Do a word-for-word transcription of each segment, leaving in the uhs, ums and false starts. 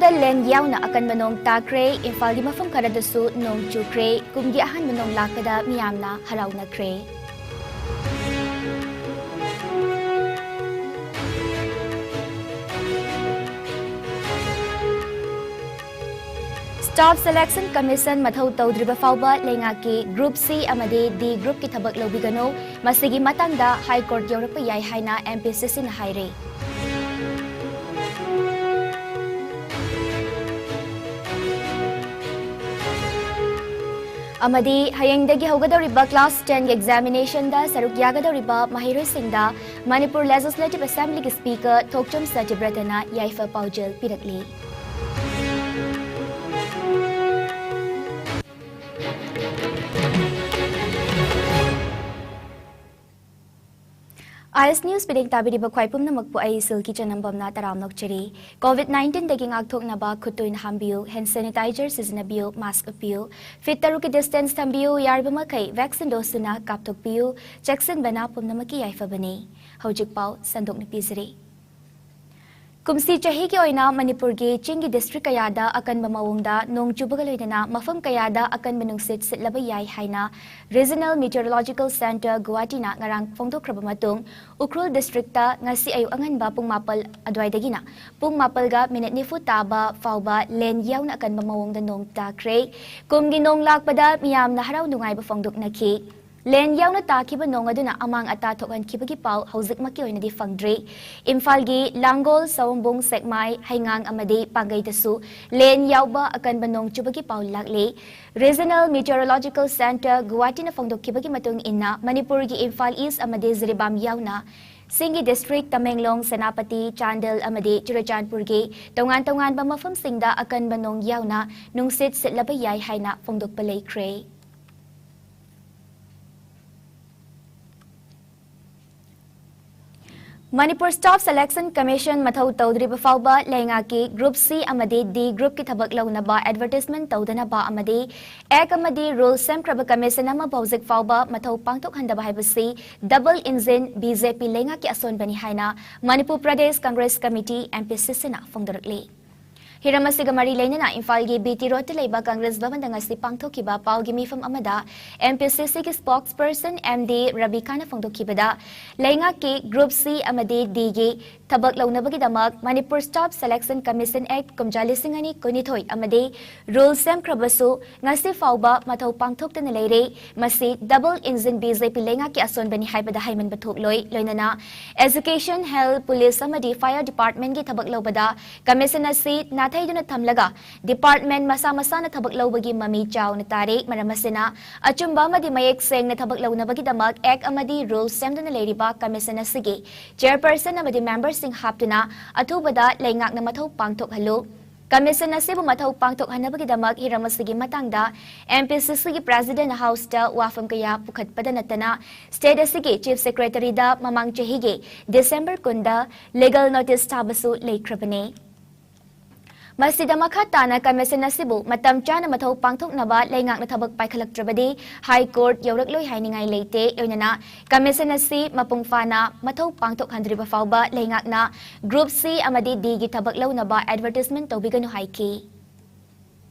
ꯗ ꯂꯦꯟ ꯌꯥꯎꯅ ꯑꯀꯟꯕ ꯅꯣꯡ ꯇꯥꯈ꯭ꯔꯦ꯫ ꯏꯝꯐꯥꯜꯒꯤ ꯃꯐꯝ ꯈꯔꯗꯁꯨ ꯅꯣꯡ ꯆꯨꯈ꯭ꯔꯦ꯫ ꯀꯨꯝꯒꯤ ꯑꯍꯥꯟꯕ ꯅꯣꯡ ꯂꯥꯛꯄꯗ ꯃꯤꯌꯥꯝꯅ ꯍꯔꯥꯎꯅꯈ꯭ꯔꯦ꯫ Staff Selection Commission ꯃꯊꯧ ꯇꯧꯗ꯭ꯔꯤꯕ ꯐꯥꯎꯕ ꯂꯩꯉꯥꯛꯀꯤ Group C ꯑꯃꯗꯤ D groupꯀꯤ ꯊꯕꯛ ꯂꯧꯕꯤꯒꯅꯨ꯫ ꯃꯁꯤꯒꯤ ꯃꯇꯥꯡꯗ High Court ꯌꯧꯔꯛꯄ ꯌꯥꯏ ꯍꯥꯏꯅ MPSCꯅ ꯍꯥꯏꯔꯦ꯫ ꯑꯃꯗꯤ ꯍꯌꯦꯡꯗꯒꯤ ꯍꯧꯒꯗꯧꯔꯤꯕ class tenꯒꯤ examinationꯗ ꯁꯔꯨꯛ ꯌꯥꯒꯗꯧꯔꯤꯕ ꯃꯍꯩꯔꯣꯏꯁꯤꯡꯗ ꯃꯅꯤꯄꯨꯔ Legislative Assemblyꯒꯤ Speaker ꯊꯣꯛꯆꯣꯝ ꯁꯇ꯭ꯌꯕ꯭ꯔꯇꯅ ꯌꯥꯏꯐ ꯄꯥꯎꯖꯦꯜ ꯄꯤꯔꯛꯂꯤ꯫ IS News ꯄꯤꯔꯦꯡ ꯇꯥꯕꯤꯔꯤꯕ ꯈ꯭ꯋꯥꯏ ꯄꯨꯝꯅꯃꯛꯄꯨ ꯑꯩ ꯁꯤꯜꯀꯤ ꯆꯅꯝꯕꯝꯅ ꯇꯔꯥꯝꯅ ꯑꯣꯛꯆꯔꯤ꯫ COVID nineteenꯗꯒꯤ ꯉꯥꯛꯊꯣꯛꯅꯕ ꯈꯨꯠ ꯇꯣꯏꯅ ꯍꯥꯝꯕꯤꯌꯨ, hand sanitizer ꯁꯤꯖꯤꯟꯅꯕꯤꯌꯨ, mask ꯎꯞꯄꯤꯌꯨ, feet ꯇꯔꯨꯛꯀꯤ distance ꯊꯝꯕꯤꯌꯨ, ꯌꯥꯔꯤꯕ ꯃꯈꯩ vaccine dose ꯁꯨꯅ ꯀꯥꯞꯊꯣꯛꯄꯤꯌꯨ꯫ ꯆꯦꯛꯁꯤꯟꯕꯅ ꯄꯨꯝꯅꯃꯛꯀꯤ ꯌꯥꯏꯐꯕꯅꯤ꯫ ꯍꯧꯖꯤꯛ ꯄꯥꯎ ꯁꯟꯗꯣꯛꯅ ꯄꯤꯖꯔꯤ꯫ ꯀꯨꯝꯁꯤ ꯆꯍꯤꯒꯤ ꯑꯣꯏꯅ ꯃꯅꯤꯄꯨꯔꯒꯤ ꯆꯤꯡꯒꯤ district ꯀꯌꯥꯗ ꯑꯀꯟꯕ ꯃꯑꯣꯡꯗ ꯅꯣꯡ ꯆꯨꯕꯒ ꯂꯣꯏꯅꯅ ꯃꯐꯝ ꯀꯌꯥꯗ ꯑꯀꯟꯕ ꯅꯨꯡꯁꯤꯠ ꯁꯤꯠꯂꯕ ꯌꯥꯏ ꯍꯥꯏꯅ Regional Meteorological Centre ꯒꯨꯋꯥꯍꯥꯇꯤꯅ ꯉꯔꯥꯡ ꯐꯣꯡꯗꯣꯛꯈ꯭ꯔꯕ ꯃꯇꯨꯡ, ꯎꯈ꯭ꯔꯨꯜ districtꯇ ꯉꯁꯤ ꯑꯌꯨꯛ ꯑꯉꯟꯕ ꯄꯨꯡ ꯃꯥꯄꯜ ꯑꯗꯨꯋꯥꯏꯗꯒꯤꯅ ꯄꯨꯡ ꯃꯥꯄꯜꯒ minute ꯅꯤꯐꯨ ꯇꯥꯕ ꯐꯥꯎꯕ ꯂꯦꯟ ꯌꯥꯎꯅ ꯑꯀꯟꯕ ꯃꯑꯣꯡꯗ ꯅꯣꯡ ꯇꯥꯈ꯭ꯔꯦ꯫ ꯀꯨꯝꯒꯤ ꯅꯣꯡ ꯂꯥꯛꯄꯗ ꯃꯤꯌꯥꯝꯅ ꯍꯔꯥꯎ ꯅꯨꯡꯉꯥꯏꯕ ꯐꯣꯡꯗꯣꯛꯅꯈꯤ꯫ ꯂꯦꯟ ꯌꯥꯎꯅ ꯇꯥꯈꯤꯕ ꯅꯣꯡ ꯑꯗꯨꯅ ꯑꯃꯥꯡ ꯑꯇꯥ ꯊꯣꯛꯍꯟꯈꯤꯕꯒꯤ ꯄꯥꯎ ꯍꯧꯖꯤꯛꯃꯛꯀꯤ ꯑꯣꯏꯅꯗꯤ ꯐꯪꯗ꯭ꯔꯤ꯫ ꯏꯝꯐꯥꯜꯒꯤ ꯂꯥꯡꯒꯣꯜ, ꯁꯑꯣꯝꯕꯨꯡ, ꯁꯦꯛꯃꯥꯏ, ꯍꯩꯉꯥꯡ ꯑꯃꯗꯤ ꯄꯥꯡꯒꯩꯗꯁꯨ ꯂꯦꯟ ꯌꯥꯎꯕ ꯑꯀꯟꯕ ꯅꯣꯡ ꯆꯨꯕꯒꯤ ꯄꯥꯎ ꯂꯥꯛꯂꯤ꯫ Regional Meteorological Centre ꯒꯨꯋꯥꯍꯥꯇꯤꯅ ꯐꯣꯡꯗꯣꯛꯈꯤꯕꯒꯤ ꯃꯇꯨꯡ ꯏꯟꯅ, ꯃꯅꯤꯄꯨꯔꯒꯤ ꯏꯝꯐꯥꯜ East ꯑꯃꯗꯤ ꯖꯤꯔꯤꯕꯥꯝ ꯌꯥꯎꯅ ꯆꯤꯡꯒꯤ district ꯇꯃꯦꯡꯂꯣꯡ, ꯁꯦꯅꯥꯄꯇꯤ, ꯆꯥꯟꯗꯦꯜ ꯑꯃꯗꯤ ꯆꯨꯔꯆꯥꯟꯄꯨꯔꯒꯤ ꯇꯣꯉꯥꯟ ꯇꯣꯉꯥꯟꯕ ꯃꯐꯝꯁꯤꯡꯗ ꯑꯀꯟꯕ ꯅꯣꯡ ꯌꯥꯎꯅ ꯅꯨꯡꯁꯤꯠ ꯁꯤꯠꯂꯕ ꯌꯥꯏ ꯍꯥꯏꯅ ꯐꯣꯡꯗꯣꯛꯄ ꯂꯩꯈ꯭ꯔꯦ꯫ ꯃꯅꯤꯄꯨꯔ Staff Selection Commission ꯃꯊꯧ ꯇꯧꯗ꯭ꯔꯤꯕ ꯐꯥꯎꯕ ꯂꯩꯉꯥꯛꯀꯤ Group C ꯑꯃꯗꯤ D groupꯀꯤ ꯊꯕꯛ ꯂꯧꯅꯕ advertisement ꯇꯧꯗꯅꯕ ꯑꯃꯗꯤ Act ꯑꯃꯗꯤ rule ꯁꯦꯝꯈ꯭ꯔꯕ commission ꯑꯃꯕꯨ ꯍꯧꯖꯤꯛ ꯐꯥꯎꯕ ꯃꯊꯧ ꯄꯥꯡꯊꯣꯛꯍꯟꯗꯕ ꯍꯥꯏꯕꯁꯤ double engine BJP ꯂꯩꯉꯥꯛꯀꯤ ꯑꯁꯣꯟꯕꯅꯤ ꯍꯥꯏꯅ Manipur Pradesh Congress Committee, MPCCꯅ ꯐꯣꯡꯗꯣꯔꯛꯂꯤ꯫ ꯍꯤꯔꯝ ꯑꯁꯤꯒ ꯃꯔꯤ ꯂꯩꯅꯅ ꯏꯝꯐꯥꯜꯒꯤ ꯕꯤ ꯇꯤ ꯔꯣꯗꯇ ꯂꯩꯕ ꯀꯪꯒ꯭ꯔꯦꯁ ꯚꯕꯟꯗ ꯉꯁꯤ ꯄꯥꯡꯊꯣꯛꯈꯤꯕ ꯄꯥꯎꯒꯤ ꯃꯤꯐꯝ ꯑꯃꯗ ꯑꯦꯝ ꯄꯤ ꯁꯤ ꯁꯤꯒꯤ ꯁ꯭ꯄꯣꯛꯁ ꯄꯔꯁꯟ ꯑꯦꯝ ꯗꯤ ꯔꯕꯤꯀꯥꯅ ꯐꯣꯡꯗꯣꯛꯈꯤꯕꯗ, ꯂꯩꯉꯥꯛꯀꯤ ꯒ꯭ꯔꯨꯞ ꯁꯤ ꯑꯃꯗꯤ ꯗꯤꯒꯤ ꯊꯕꯛ ꯂꯧꯅꯕꯒꯤꯗꯃꯛ ꯃꯅꯤꯄꯨꯔ ꯁ꯭ꯇꯥꯐ ꯁꯦꯂꯦꯛꯁꯟ ꯀꯃꯤꯁꯟ ꯑꯦꯛ ꯀꯨꯝꯖꯥ ꯂꯤꯁꯤꯡ ꯑꯅꯤ ꯀꯨꯟꯅꯤꯊꯣꯏ ꯑꯃꯗꯤ ꯔꯨꯜ ꯁꯦꯝꯈ꯭ꯔꯕꯁꯨ ꯉꯁꯤ ꯐꯥꯎꯕ ꯃꯊꯧ ꯄꯥꯡꯊꯣꯛꯇꯅ ꯂꯩꯔꯦ꯫ ꯃꯁꯤ ꯗꯕꯜ ꯏꯟꯖꯤꯟ ꯕꯤ ꯖꯦ ꯄꯤ ꯂꯩꯉꯥꯛꯀꯤ ꯑꯁꯣꯟꯕꯅꯤ ꯍꯥꯏꯕꯗ ꯍꯥꯏꯃꯟꯕ ꯊꯣꯛꯂꯣꯏ꯫ ꯂꯣꯏꯅꯅ ꯑꯦꯖꯨꯀꯦꯁꯟ, ꯍꯦꯜꯊ, ꯄꯨꯂꯤꯁ ꯑꯃꯗꯤ ꯐꯥꯌꯔ ꯗꯤꯄꯥꯔꯠꯃꯦꯟꯒꯤ ꯊꯕꯛ ꯂꯧꯕꯗ ꯀꯃꯤꯁꯟ ꯑꯁꯤ ꯅꯥꯊꯩꯗꯨꯅ ꯊꯝꯂꯒ ꯗꯤꯄꯥꯔꯠꯃꯦꯟ ꯃꯁꯥ ꯃꯁꯥꯅ ꯊꯕꯛ ꯂꯧꯕꯒꯤ ꯃꯃꯤ ꯆꯥꯎꯅ ꯇꯥꯔꯦ꯫ ꯃꯔꯝ ꯑꯁꯤꯅ ꯑꯆꯨꯝꯕ ꯑꯃꯗꯤ ꯃꯌꯦꯛ ꯁꯦꯡꯅ ꯊꯕꯛ ꯂꯧꯅꯕꯒꯤꯗꯃꯛ ꯑꯦꯛ ꯑꯃꯗꯤ ꯔꯨꯜ ꯁꯦꯝꯗꯨꯅ ꯂꯩꯔꯤꯕ ꯀꯃꯤꯁꯟ ꯑꯁꯤꯒꯤ ꯆꯦꯌꯔꯄꯔꯁꯟ ꯑꯃꯗꯤ ꯃꯦꯝꯕꯔꯁꯤꯡ ꯍꯥꯞꯇꯨꯅ ꯑꯊꯨꯕꯗ ꯂꯩꯉꯥꯛꯅ ꯃꯊꯧ ꯄꯥꯡꯊꯣꯛꯍꯜꯂꯨ꯫ ꯀꯃꯤꯁꯟ ꯑꯁꯤꯕꯨ ꯃꯊꯧ ꯄꯥꯡꯊꯣꯛꯍꯟꯅꯕꯒꯤꯗꯃꯛ ꯍꯤꯔꯝ ꯑꯁꯤꯒꯤ ꯃꯇꯥꯡꯗ ꯑꯦꯝ ꯄꯤ ꯁꯤ ꯁꯤꯒꯤ ꯄ꯭ꯔꯦꯁꯤꯗꯦꯟꯠ ꯍꯥꯎꯁꯇ ꯋꯥꯐꯝ ꯀꯌꯥ ꯄꯨꯈꯠꯄꯗ ꯅꯠꯇꯅ ꯁ꯭ꯇꯦꯠ ꯑꯁꯤꯒꯤ ꯆꯤꯐ ꯁꯦꯀ꯭ꯔꯦꯇꯔꯤꯗ ꯃꯃꯥꯡ ꯆꯍꯤꯒꯤ ꯗꯤꯁꯦꯝꯕꯔ ꯀꯨꯟꯗ ꯂꯤꯒꯦꯜ ꯅꯣꯇꯤꯁ ꯊꯥꯕꯁꯨ ꯂꯩꯈ꯭ꯔꯕꯅꯤ꯫ ꯃꯁꯤꯗ ꯃꯈꯥ ꯇꯥꯅ ꯀꯃꯤꯁꯟ ꯑꯁꯤꯕꯨ ꯃꯇꯝ ꯆꯥꯅ ꯃꯊꯧ ꯄꯥꯡꯊꯣꯛꯅꯕ ꯂꯩꯉꯥꯛꯅ ꯊꯕꯛ ꯄꯥꯏꯈꯠꯂꯛꯇ꯭ꯔꯕꯗꯤ ꯍꯥꯏ ꯀꯣꯔꯠ ꯌꯧꯔꯛꯂꯣꯏ ꯍꯥꯏꯅꯤꯡꯉꯥꯏ ꯂꯩꯇꯦ꯫ ꯂꯣꯏꯅꯅ ꯀꯃꯤꯁꯟ ꯑꯁꯤ ꯃꯄꯨꯡ ꯐꯥꯅ ꯃꯊꯧ ꯄꯥꯡꯊꯣꯛꯍꯟꯗ꯭ꯔꯤꯕ ꯐꯥꯎꯕ ꯂꯩꯉꯥꯛꯅ ꯒ꯭ꯔꯨꯞ ꯁꯤ ꯑꯃꯗꯤ ꯗꯤꯒꯤ ꯊꯕꯛ ꯂꯧꯅꯕ ꯑꯦꯗꯚꯔꯇꯤꯁꯃꯦꯟꯠ ꯇꯧꯕꯤꯒꯅꯨ ꯍꯥꯏꯈꯤ꯫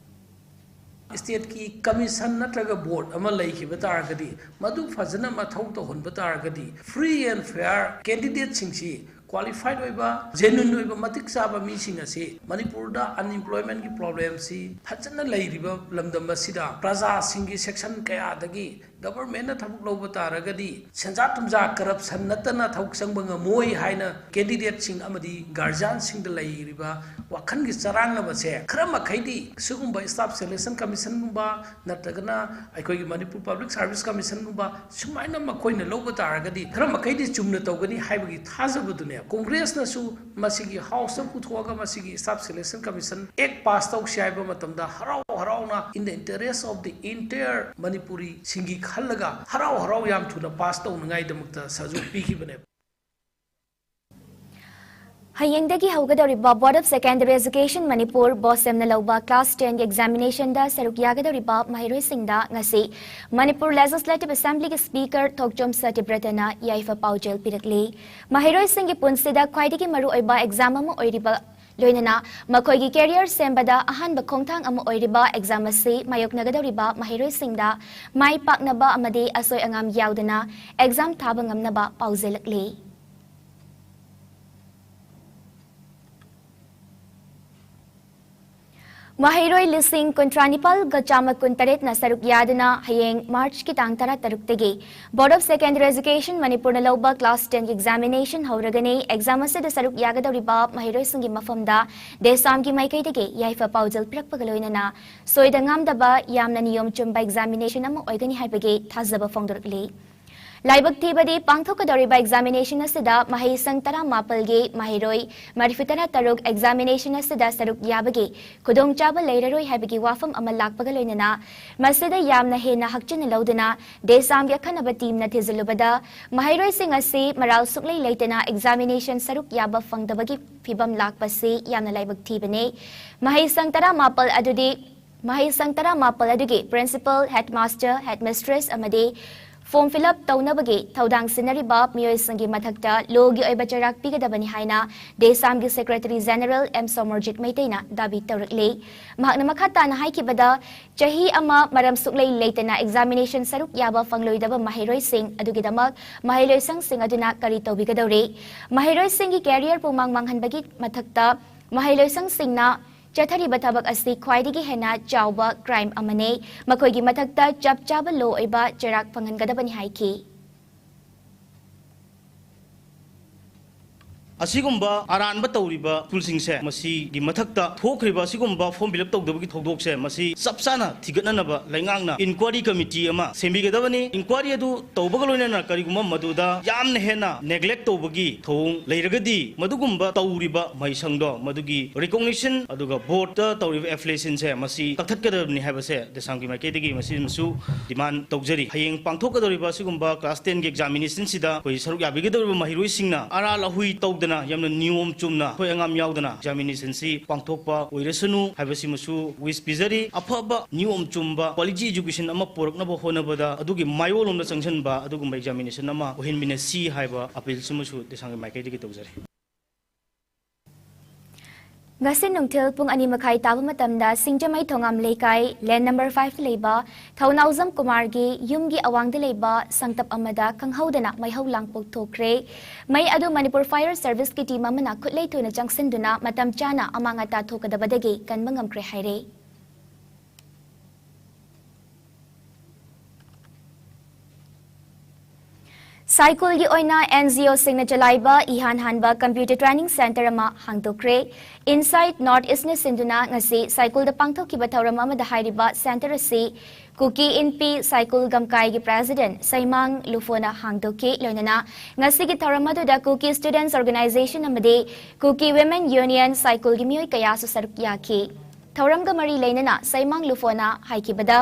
ꯁ꯭ꯇꯦꯠꯀꯤ ꯀꯃꯤꯁꯟ ꯅꯠꯇ꯭ꯔꯒ ꯕꯣꯔꯗ ꯑꯃ ꯂꯩꯈꯤꯕ ꯇꯥꯔꯒꯗꯤ, ꯃꯗꯨ ꯐꯖꯅ ꯃꯊꯧ ꯇꯧꯍꯟꯕ ꯇꯥꯔꯒꯗꯤ, ꯐ꯭ꯔꯤ ꯑꯦꯟ ꯐꯦꯌꯔ ꯀꯦꯟꯗꯤꯗꯦꯠꯁꯤꯡꯁꯤ, ꯀ꯭ꯋꯥꯂꯤꯐꯥꯏꯗ ꯑꯣꯏꯕ, ꯖꯦꯅ꯭ꯌꯨꯟ ꯑꯣꯏꯕ, ꯃꯇꯤꯛ ꯆꯥꯕ ꯃꯤꯁꯤꯡ ꯑꯁꯤ ꯃꯅꯤꯄꯨꯔꯗ ꯑꯟꯏꯝꯄ꯭ꯂꯣꯏꯃꯦꯟꯒꯤ ꯄ꯭ꯔꯣꯕ꯭ꯂꯦꯝꯁꯤ ꯐꯖꯅ ꯂꯩꯔꯤꯕ ꯂꯝꯗꯝ ꯑꯁꯤꯗ ꯄ꯭ꯔꯖꯥꯁꯤꯡꯒꯤ ꯁꯦꯛꯁꯟ ꯀꯌꯥꯗꯒꯤ ꯒꯚꯔꯟꯃꯦꯟꯠꯅ ꯊꯕꯛ ꯂꯧꯕ ꯇꯥꯔꯒꯗꯤ ꯁꯦꯟꯖꯥ ꯊꯨꯝꯖꯥ ꯀꯔꯞꯁꯟ ꯅꯠꯇꯅ ꯊꯕꯛ ꯆꯪꯕ ꯉꯝꯃꯣꯏ ꯍꯥꯏꯅ ꯀꯦꯟꯗꯤꯗꯦꯠꯁꯤꯡ ꯑꯃꯗꯤ ꯒꯥꯔꯖꯤꯌꯥꯟꯁꯤꯡꯗ ꯂꯩꯔꯤꯕ ꯋꯥꯈꯜꯒꯤ ꯆꯔꯥꯡꯅꯕꯁꯦ ꯈꯔ ꯃꯈꯩꯗꯤ ꯁꯤꯒꯨꯝꯕ ꯁ꯭ꯇꯥꯐ ꯁꯦꯂꯦꯛꯁꯟ ꯀꯃꯤꯁꯟꯒꯨꯝꯕ ꯅꯠꯇ꯭ꯔꯒꯅ ꯑꯩꯈꯣꯏꯒꯤ ꯃꯅꯤꯄꯨꯔ ꯄꯕ꯭ꯂꯤꯛ ꯁꯥꯔꯚꯤꯁ ꯀꯃꯤꯁꯟꯒꯨꯝꯕ ꯁꯨꯃꯥꯏꯅ ꯃꯈꯣꯏꯅ ꯂꯧꯕ ꯇꯥꯔꯒꯗꯤ ꯈꯔ ꯃꯈꯩꯗꯤ ꯆꯨꯝꯅ ꯇꯧꯒꯅꯤ ꯍꯥꯏꯕꯒꯤ ꯊꯥꯖꯕꯗꯨꯅꯦ꯫ ꯀꯣꯡꯒ꯭ꯔꯦꯁꯅꯁꯨ ꯃꯁꯤꯒꯤ ꯍꯥꯎꯁꯇ ꯄꯨꯊꯣꯛꯑꯒ ꯃꯁꯤꯒꯤ ꯁ꯭ꯇꯥꯐ ꯁꯦꯂꯦꯛꯁꯟ ꯀꯃꯤꯁꯟ ꯑꯦꯛ ꯄꯥꯁ ꯇꯧꯁꯤ ꯍꯥꯏꯕ ꯃꯇꯝꯗ ꯍꯔꯥꯎ ꯍꯔꯥꯎꯅ in the interest of the entire ꯃꯅꯤꯄꯨꯔꯤꯁꯤꯡꯒꯤ ꯈꯜꯂꯒ ꯍꯔꯥꯎ ꯍꯔꯥꯎ ꯌꯥꯝ ꯊꯨꯅ ꯄꯥꯁ ꯇꯧꯅꯉꯥꯏꯗꯃꯛꯇ ꯁꯖꯨ ꯄꯤꯈꯤꯕꯅꯦꯕ꯫ ꯍꯌꯦꯡꯗꯒꯤ ꯍꯧꯒꯗꯧꯔꯤꯕ Board of Secondary Education Manipur, ꯕꯣꯁꯦꯝꯅ ꯂꯧꯕ ꯀ꯭ꯂꯥꯁ ꯇꯦꯟꯒꯤ ꯑꯦꯛꯖꯥꯃꯤꯅꯦꯁꯟꯗ ꯁꯔꯨꯛ ꯌꯥꯒꯗꯧꯔꯤꯕ ꯃꯍꯩꯔꯣꯏꯁꯤꯡꯗ ꯉꯁꯤ ꯃꯅꯤꯄꯨꯔ ꯂꯦꯖꯤꯁꯂꯦꯇꯤꯚ ꯑꯦꯁꯦꯝꯕ꯭ꯂꯤꯒꯤ ꯁ꯭ꯄꯤꯀꯔ ꯊꯣꯛꯆꯣꯝ ꯁꯇ꯭ꯌꯕ꯭ꯔꯇꯅ ꯌꯥꯏꯐ ꯄꯥꯎꯖꯦꯜ ꯄꯤꯔꯛꯂꯤ꯫ ꯃꯍꯩꯔꯣꯏꯁꯤꯡꯒꯤ ꯄꯨꯟꯁꯤꯗ ꯈ꯭ꯋꯥꯏꯗꯒꯤ ꯃꯔꯨꯑꯣꯏꯕ ꯑꯦꯛꯖꯥꯝ ꯑꯃ ꯑꯣꯏꯔꯤꯕ ꯂꯣꯏꯅꯅ ꯃꯈꯣꯏꯒꯤ career ꯁꯦꯝꯕꯗ ꯑꯍꯥꯟꯕ ꯈꯣꯡꯊꯥꯡ ꯑꯃ ꯑꯣꯏꯔꯤꯕ exam ꯑꯁꯤ ꯃꯥꯌꯣꯛꯅꯒꯗꯧꯔꯤꯕ ꯃꯍꯩꯔꯣꯏꯁꯤꯡꯗ ꯃꯥꯏ ꯄꯥꯛꯅꯕ ꯑꯃꯗꯤ ꯑꯁꯣꯏ ꯑꯉꯥꯝ ꯌꯥꯎꯗꯅ exam ꯊꯥꯕ ꯉꯝꯅꯕ ꯄꯥꯎꯖꯦꯜꯂꯛꯂꯤ꯫ ꯃꯍꯩꯔꯣꯏ ꯂꯤꯁꯤꯡ ꯀꯨꯟꯊ꯭ꯔꯥ ꯅꯤꯄꯥꯜꯒ ꯆꯥꯝꯃ ꯀꯨꯟ ꯇꯔꯦꯠꯅ ꯁꯔꯨꯛ ꯌꯥꯗꯨꯅ ꯍꯌꯦꯡ March ꯀꯤ ꯇꯥꯡ ꯇꯔꯥ ꯇꯔꯨꯛꯇꯒꯤ Board of Secondary Education ꯃꯅꯤꯄꯨꯔꯅ ꯂꯧꯕ class ten ꯒꯤ examination ꯍꯧꯔꯒꯅꯤ꯫ Exam ꯑꯁꯤꯗ ꯁꯔꯨꯛ ꯌꯥꯒꯗꯧꯔꯤꯕ ꯃꯍꯩꯔꯣꯏꯁꯤꯡꯒꯤ ꯃꯐꯝꯗ DESAM ꯒꯤ ꯃꯥꯏꯀꯩꯗꯒꯤ ꯌꯥꯏꯐ ꯄꯥꯎꯖꯦꯜ ꯄꯤꯔꯛꯄꯒ ꯂꯣꯏꯅꯅ ꯁꯣꯏꯗ ꯉꯥꯝꯗꯕ ꯌꯥꯝꯅ ꯅꯤꯌꯣꯝ ꯆꯨꯝꯕ examination ꯑꯃ ꯑꯣꯏꯒꯅꯤ ꯍꯥꯏꯕꯒꯤ ꯊꯥꯖꯕ ꯐꯣꯡꯗꯣꯔꯛꯂꯤ꯫ ꯂꯥꯏꯕꯛ ꯊꯤꯕꯗꯤ ꯄꯥꯡꯊꯣꯛꯀꯗꯧꯔꯤꯕ examination ꯑꯁꯤꯗ ꯃꯍꯩꯁꯪ ꯇꯔꯥꯃꯥꯄꯜꯒꯤ ꯃꯍꯩꯔꯣꯏ ꯃꯔꯤꯐꯨꯇꯔꯥ ꯇꯔꯨꯛ examination ꯑꯁꯤꯗ ꯁꯔꯨꯛ ꯌꯥꯕꯒꯤ ꯈꯨꯗꯣꯡꯆꯥꯕ ꯂꯩꯔꯔꯣꯏ ꯍꯥꯏꯕꯒꯤ ꯋꯥꯐꯝ ꯑꯃ ꯂꯥꯛꯄꯒ ꯂꯣꯏꯅꯅ ꯃꯁꯤꯗ ꯌꯥꯝꯅ ꯍꯦꯟꯅ ꯍꯛꯆꯤꯟꯅ ꯂꯧꯗꯨꯅ DESAM ꯒꯤ ꯑꯈꯟꯅꯕ team ꯅ ꯊꯤꯖꯤꯜꯂꯨꯕꯗ ꯃꯍꯩꯔꯣꯏꯁꯤꯡ ꯑꯁꯤ ꯃꯔꯥꯜ ꯁꯨꯛꯂꯩ ꯂꯩꯇꯅ examination ꯁꯔꯨꯛ ꯌꯥꯕ ꯐꯪꯗꯕꯒꯤ ꯐꯤꯚꯝ ꯂꯥꯛꯄꯁꯤ ꯌꯥꯝꯅ ꯂꯥꯏꯕꯛ ꯊꯤꯕꯅꯤ꯫ ꯃꯍꯩꯁꯪ ꯇꯔꯥꯃꯥꯄꯜ ꯑꯗꯨꯗꯤ ꯃꯍꯩꯁꯪ ꯇꯔꯥꯃꯥꯄꯜ ꯑꯗꯨꯒꯤ principal, headmaster, headmistress ꯑꯃꯗꯤ form fill up ꯇꯧꯅꯕꯒꯤ ꯊꯧꯗꯥꯡ ꯁꯤꯟꯅꯔꯤꯕ ꯃꯤꯑꯣꯏꯁꯤꯡꯒꯤ ꯃꯊꯛꯇ ꯂꯣꯒꯤ ꯑꯣꯏꯕ ꯆꯩꯔꯥꯛ ꯄꯤꯒꯗꯕꯅꯤ ꯍꯥꯏꯅ DESAM ꯒꯤ Secretary General ꯑꯦꯝ ꯁꯣꯃꯔꯖꯤꯠ ꯃꯩꯇꯩꯅ ꯗꯥꯕꯤ ꯇꯧꯔꯛꯂꯤ꯫ ꯃꯍꯥꯛꯅ ꯃꯈꯥ ꯇꯥꯅ ꯍꯥꯏꯈꯤꯕꯗ, ꯆꯍꯤ ꯑꯃ ꯃꯔꯝ ꯁꯨꯛꯂꯩ ꯂꯩꯇꯅ examination ꯁꯔꯨꯛ ꯌꯥꯕ ꯐꯪꯂꯣꯏꯗꯕ ꯃꯍꯩꯔꯣꯏꯁꯤꯡ ꯑꯗꯨꯒꯤꯗꯃꯛ ꯃꯍꯩꯂꯣꯏꯁꯪꯁꯤꯡ ꯑꯗꯨꯅ ꯀꯔꯤ ꯇꯧꯕꯤꯒꯗꯧꯔꯤ? ꯃꯍꯩꯔꯣꯏꯁꯤꯡꯒꯤ career ꯄꯨꯡꯃꯥꯡ ꯃꯥꯡꯍꯟꯕꯒꯤ ꯃꯊꯛꯇ ꯃꯍꯩꯂꯣꯏꯁꯪꯁꯤꯡꯅ ꯆꯠꯊꯔꯤꯕ ꯊꯕꯛ ꯑꯁꯤ ꯈ꯭ꯋꯥꯏꯗꯒꯤ ꯍꯦꯟꯅ ꯆꯥꯎꯕ crime ꯑꯃꯅꯤ꯫ ꯃꯈꯣꯏꯒꯤ ꯃꯊꯛꯇ ꯆꯞ ꯆꯥꯕ law ꯑꯣꯏꯕ ꯆꯩꯔꯥꯛ ꯐꯪꯍꯟꯒꯗꯕꯅꯤ ꯍꯥꯏꯈꯤ꯫ ꯑꯁꯤꯒꯨꯝꯕ ꯑꯔꯥꯟꯕ ꯇꯧꯔꯤꯕ ꯁ꯭ꯀꯨꯜꯁꯤꯡꯁꯦ, ꯃꯁꯤꯒꯤ ꯃꯊꯛꯇ ꯊꯣꯛꯈ꯭ꯔꯤꯕ ꯑꯁꯤꯒꯨꯝꯕ form fill up ꯇꯧꯗꯕꯒꯤ ꯊꯧꯗꯣꯛꯁꯦ, ꯃꯁꯤ ꯆꯞ ꯆꯥꯅ ꯊꯤꯒꯠꯅꯅꯕ ꯂꯩꯉꯥꯛꯅ inquiry committee ꯑꯃ ꯁꯦꯝꯕꯤꯒꯗꯕꯅꯤ꯫ Inquiry ꯑꯗꯨ ꯇꯧꯕꯒ ꯂꯣꯏꯅꯅ ꯀꯔꯤꯒꯨꯝꯕ ꯃꯗꯨꯗ ꯌꯥꯝꯅ ꯍꯦꯟꯅ neglect ꯇꯧꯕꯒꯤ ꯊꯧꯑꯣꯡ ꯂꯩꯔꯒꯗꯤ, ꯃꯗꯨꯒꯨꯝꯕ ꯇꯧꯔꯤꯕ ꯃꯍꯩꯁꯪꯗꯣ, ꯃꯗꯨꯒꯤ recognition ꯑꯗꯨꯒ board ꯇ ꯇꯧꯔꯤꯕ affiliation ꯁꯦ, ꯃꯁꯤ ꯀꯛꯊꯠꯀꯗꯕꯅꯤ ꯍꯥꯏꯕꯁꯦ DESAM ꯒꯤ ꯃꯥꯏꯀꯩꯗꯒꯤ ꯃꯁꯤꯃꯁꯨ demand ꯇꯧꯖꯔꯤ꯫ ꯍꯌꯦꯡ ꯄꯥꯡꯊꯣꯛꯀꯗꯧꯔꯤꯕ ꯑꯁꯤꯒꯨꯝꯕ class ten ꯒꯤ examination ꯁꯤꯗ ꯑꯩꯈꯣꯏ ꯁꯔꯨꯛ ꯌꯥꯕꯤꯒꯗꯧꯔꯤꯕ ꯃꯍꯩꯔꯣꯏꯁꯤꯡꯅ ꯑꯔꯥꯜ ꯑꯍꯨꯏ ꯇꯧꯗꯅ, ꯌꯥꯝꯅ ꯅꯤꯌꯣꯝ ꯆꯨꯝꯅ, ꯑꯩꯈꯣꯏ ꯑꯉꯥꯝ ꯌꯥꯎꯗꯅ examination ꯁꯤ ꯄꯥꯡꯊꯣꯛꯄ ꯑꯣꯏꯔꯁꯅꯨ ꯍꯥꯏꯕꯁꯤꯃꯁꯨ wish ꯄꯤꯖꯔꯤ꯫ ꯑꯐꯕ ꯅꯤꯌꯣꯝ ꯆꯨꯝꯕ quality education ꯑꯃ ꯄꯨꯔꯛꯅꯕ ꯍꯣꯠꯅꯕꯗ ꯑꯗꯨꯒꯤ ꯃꯥꯏꯑꯣꯟꯂꯣꯝꯗ ꯆꯪꯁꯤꯟꯕ ꯑꯗꯨꯒꯨꯝꯕ examination ꯑꯃ ꯑꯣꯏꯍꯟꯃꯤꯟꯅꯁꯤ ꯍꯥꯏꯕ appeal ꯁꯤꯃꯁꯨ DESAM ꯒꯤ ꯃꯥꯏꯀꯩꯗꯒꯤ ꯇꯧꯖꯔꯤ꯫ ꯉꯁꯤ ꯅꯨꯡꯊꯤꯜ ꯄꯨꯡ ꯑꯅꯤ ꯃꯈꯥꯏ ꯇꯥꯕ ꯃꯇꯝꯗ ꯁꯤꯡꯖꯃꯩ ꯊꯣꯉꯥꯝ ꯂꯩꯀꯥꯏ, ꯂꯦꯟ ꯅꯝꯕꯔ ꯐꯥꯏꯚꯇ ꯂꯩꯕ ꯊꯧꯅꯥꯎꯖꯝ ꯀꯨꯃꯥꯔꯒꯤ ꯌꯨꯝꯒꯤ ꯑꯋꯥꯡꯗ ꯂꯩꯕ ꯁꯪꯇꯞ ꯑꯃꯗ ꯈꯪꯍꯧꯗꯅ ꯃꯩꯍꯧ ꯂꯥꯡꯄꯣꯛ ꯊꯣꯛꯈ꯭ꯔꯦ꯫ ꯃꯩ ꯑꯗꯨ ꯃꯅꯤꯄꯨꯔ ꯐꯥꯌꯔ ꯁꯔꯚꯤꯁꯀꯤ ꯇꯤꯝ ꯑꯃꯅ ꯈꯨꯠꯂꯩ ꯊꯨꯅ ꯆꯪꯁꯤꯟꯗꯨꯅ ꯃꯇꯝ ꯆꯥꯅ ꯑꯃꯥꯡ ꯑꯇꯥ ꯊꯣꯛꯀꯗꯕꯗꯒꯤ ꯀꯟꯕ ꯉꯝꯈ꯭ꯔꯦ ꯍꯥꯏꯔꯦ꯫ ꯁꯥꯏꯀꯨꯜꯒꯤ ꯑꯣꯏꯅ NGOꯁꯤꯡꯅ ꯆꯂꯥꯏꯕ ꯏꯍꯥꯟ ꯍꯥꯟꯕ computer training centre ꯑꯃ ꯍꯥꯡꯗꯣꯛꯈ꯭ꯔꯦ꯫ Insight North Eastꯅ ꯁꯤꯟꯗꯨꯅ ꯉꯁꯤ ꯁꯥꯏꯀꯨꯜꯗ ꯄꯥꯡꯊꯣꯛꯈꯤꯕ ꯊꯧꯔꯝ ꯑꯃꯗ ꯍꯥꯏꯔꯤꯕ centre ꯑꯁꯤ ꯀꯨꯀꯤ ꯏꯟꯄꯤ ꯁꯥꯏꯀꯨꯜ ꯒꯝꯀꯥꯏꯒꯤ president ꯁꯩꯃꯥꯡ ꯂꯨꯐꯣꯅ ꯍꯥꯡꯗꯣꯛꯈꯤ꯫ ꯂꯣꯏꯅꯅ ꯉꯁꯤꯒꯤ ꯊꯧꯔꯝ ꯑꯗꯨꯗ Kuki Students Organisation ꯑꯃꯗꯤ Kuki Women Union ꯁꯥꯏꯀꯨꯜꯒꯤ ꯃꯤꯑꯣꯏ ꯀꯌꯥꯁꯨ ꯁꯔꯨꯛ ꯌꯥꯈꯤ꯫ ꯊꯧꯔꯝꯒ ꯃꯔꯤ ꯂꯩꯅꯅ ꯁꯩꯃꯥꯡ ꯂꯨꯐꯣꯅ ꯍꯥꯏꯈꯤꯕꯗ,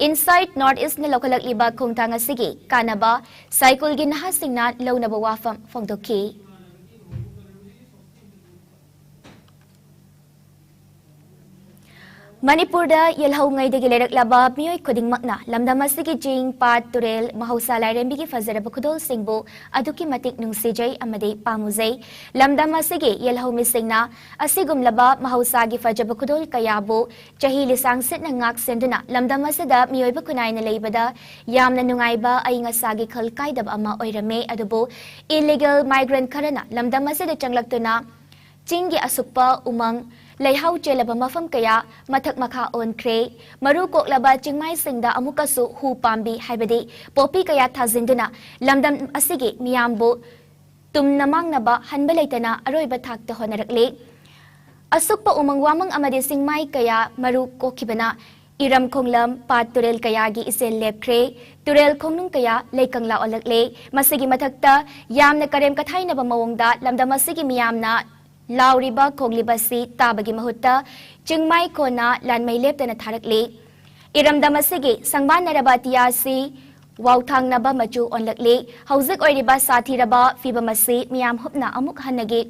Insight North Eastꯅ ꯂꯧꯈꯠꯂꯛꯂꯤꯕ ꯈꯣꯡꯊꯥꯡ ꯑꯁꯤꯒꯤ ꯀꯥꯟꯅꯕ ꯁꯥꯏꯀꯨꯜꯒꯤ ꯅꯍꯥꯁꯤꯡꯅ ꯂꯧꯅꯕ ꯋꯥꯐꯝ ꯐꯣꯡꯗꯣꯛꯈꯤ꯫ ꯃꯅꯤꯄꯨꯔꯗ ꯌꯦꯜꯍꯧꯉꯩꯗꯒꯤ ꯂꯩꯔꯛꯂꯕ ꯃꯤꯑꯣꯏ ꯈꯨꯗꯤꯡꯃꯛꯅ ꯂꯝꯗꯝ ꯑꯁꯤꯒꯤ ꯆꯤꯡ, ꯄꯥꯠ, ꯇꯨꯔꯦꯜ, ꯃꯍꯧꯁꯥ ꯂꯥꯏꯔꯦꯝꯕꯤꯒꯤ ꯐꯖꯔꯕ ꯈꯨꯗꯣꯜꯁꯤꯡꯕꯨ ꯑꯗꯨꯛꯀꯤ ꯃꯇꯤꯛ ꯅꯨꯡꯁꯤꯖꯩ ꯑꯃꯗꯤ ꯄꯥꯝꯃꯨꯖꯩ꯫ ꯂꯝꯗꯝ ꯑꯁꯤꯒꯤ ꯌꯦꯜꯍꯧꯃꯤꯁꯤꯡꯅ ꯑꯁꯤꯒꯨꯝꯂꯕ ꯃꯍꯧꯁꯥꯒꯤ ꯐꯖꯕ ꯈꯨꯗꯣꯜ ꯀꯌꯥꯕꯨ ꯆꯍꯤ ꯂꯤꯁꯥꯡ ꯁꯤꯠꯅ ꯉꯥꯛ ꯁꯦꯟꯗꯨꯅ ꯂꯝꯗꯝ ꯑꯁꯤꯗ ꯃꯤꯑꯣꯏꯕ ꯈꯨꯟꯅꯥꯏꯅ ꯂꯩꯕꯗ ꯌꯥꯝꯅ ꯅꯨꯡꯉꯥꯏꯕ ꯑꯏꯪ ꯑꯁꯥꯒꯤ ꯈꯜ ꯀꯥꯏꯗꯕ ꯑꯃ ꯑꯣꯏꯔꯝꯃꯤ꯫ ꯑꯗꯨꯕꯨ illegal migrant ꯈꯔꯅ ꯂꯝꯗꯝ ꯑꯁꯤꯗ ꯆꯪꯂꯛꯇꯨꯅ ꯆꯤꯡꯒꯤ ꯑꯁꯨꯛꯄ ꯎꯃꯪ, ꯂꯩꯍꯥꯎ ꯆꯦꯜꯂꯕ ꯃꯐꯝ ꯀꯌꯥ ꯃꯊꯛ ꯃꯈꯥ ꯑꯣꯟꯈ꯭ꯔꯦ꯫ ꯃꯔꯨ ꯀꯣꯛꯂꯕ ꯆꯤꯡꯃꯥꯏꯁꯤꯡꯗ ꯑꯃꯨꯛꯀꯁꯨ ꯍꯨ ꯄꯥꯝꯕꯤ ꯍꯥꯏꯕꯗꯤ ꯄꯣꯄꯤ ꯀꯌꯥ ꯊꯥꯖꯤꯟꯗꯨꯅ ꯂꯝꯗꯝ ꯑꯁꯤꯒꯤ ꯃꯤꯌꯥꯝꯕꯨ ꯇꯨꯝꯅ ꯃꯥꯡꯅꯕ ꯍꯟꯕ ꯂꯩꯇꯅ ꯑꯔꯣꯏꯕ ꯊꯥꯛꯇ ꯍꯣꯠꯅꯔꯛꯂꯤ꯫ ꯑꯁꯨꯛꯄ ꯎꯃꯪ ꯋꯥꯃꯪ ꯑꯃꯗꯤ ꯆꯤꯡꯃꯥꯏ ꯀꯌꯥ ꯃꯔꯨ ꯀꯣꯛꯈꯤꯕꯅ ꯏꯔꯝ ꯈꯣꯡꯂꯝ, ꯄꯥꯠ ꯇꯨꯔꯦꯜ ꯀꯌꯥꯒꯤ ꯏꯆꯦꯜ ꯂꯦꯞꯈ꯭ꯔꯦ꯫ ꯇꯨꯔꯦꯜ ꯈꯣꯡꯅꯨꯡ ꯀꯌꯥ ꯂꯩꯀꯪꯂꯥ ꯑꯣꯜꯂꯛꯂꯦ꯫ ꯃꯁꯤꯒꯤ ꯃꯊꯛꯇ ꯌꯥꯝꯅ ꯀꯔꯦꯝ ꯀꯊꯥꯏꯅꯕ ꯃꯑꯣꯡꯗ ꯂꯝꯗꯝ ꯑꯁꯤꯒꯤ ꯃꯤꯌꯥꯝꯅ ꯂꯥꯎꯔꯤꯕ ꯈꯣꯡꯂꯤꯕ ꯑꯁꯤ ꯇꯥꯕꯒꯤ ꯃꯍꯨꯠꯇ ꯆꯤꯡꯃꯥꯏ ꯀꯣꯟꯅ ꯂꯥꯟꯃꯩ ꯂꯦꯞꯇꯅ ꯊꯥꯔꯛꯂꯤ꯫ ꯏꯔꯝꯗꯝ ꯑꯁꯤꯒꯤ ꯁꯪꯕꯥꯟꯅꯔꯕ ꯑꯇꯤꯌꯥ ꯑꯁꯤ ꯋꯥꯎꯊꯥꯡꯅꯕ ꯃꯆꯨ ꯑꯣꯟꯂꯛꯂꯤ꯫ ꯍꯧꯖꯤꯛ ꯑꯣꯏꯔꯤꯕ ꯁꯥꯊꯤꯔꯕ ꯐꯤꯕꯝ ꯑꯁꯤ ꯃꯤꯌꯥꯝ ꯍꯨꯞꯅ ꯑꯃꯨꯛ ꯍꯟꯅꯒꯤ,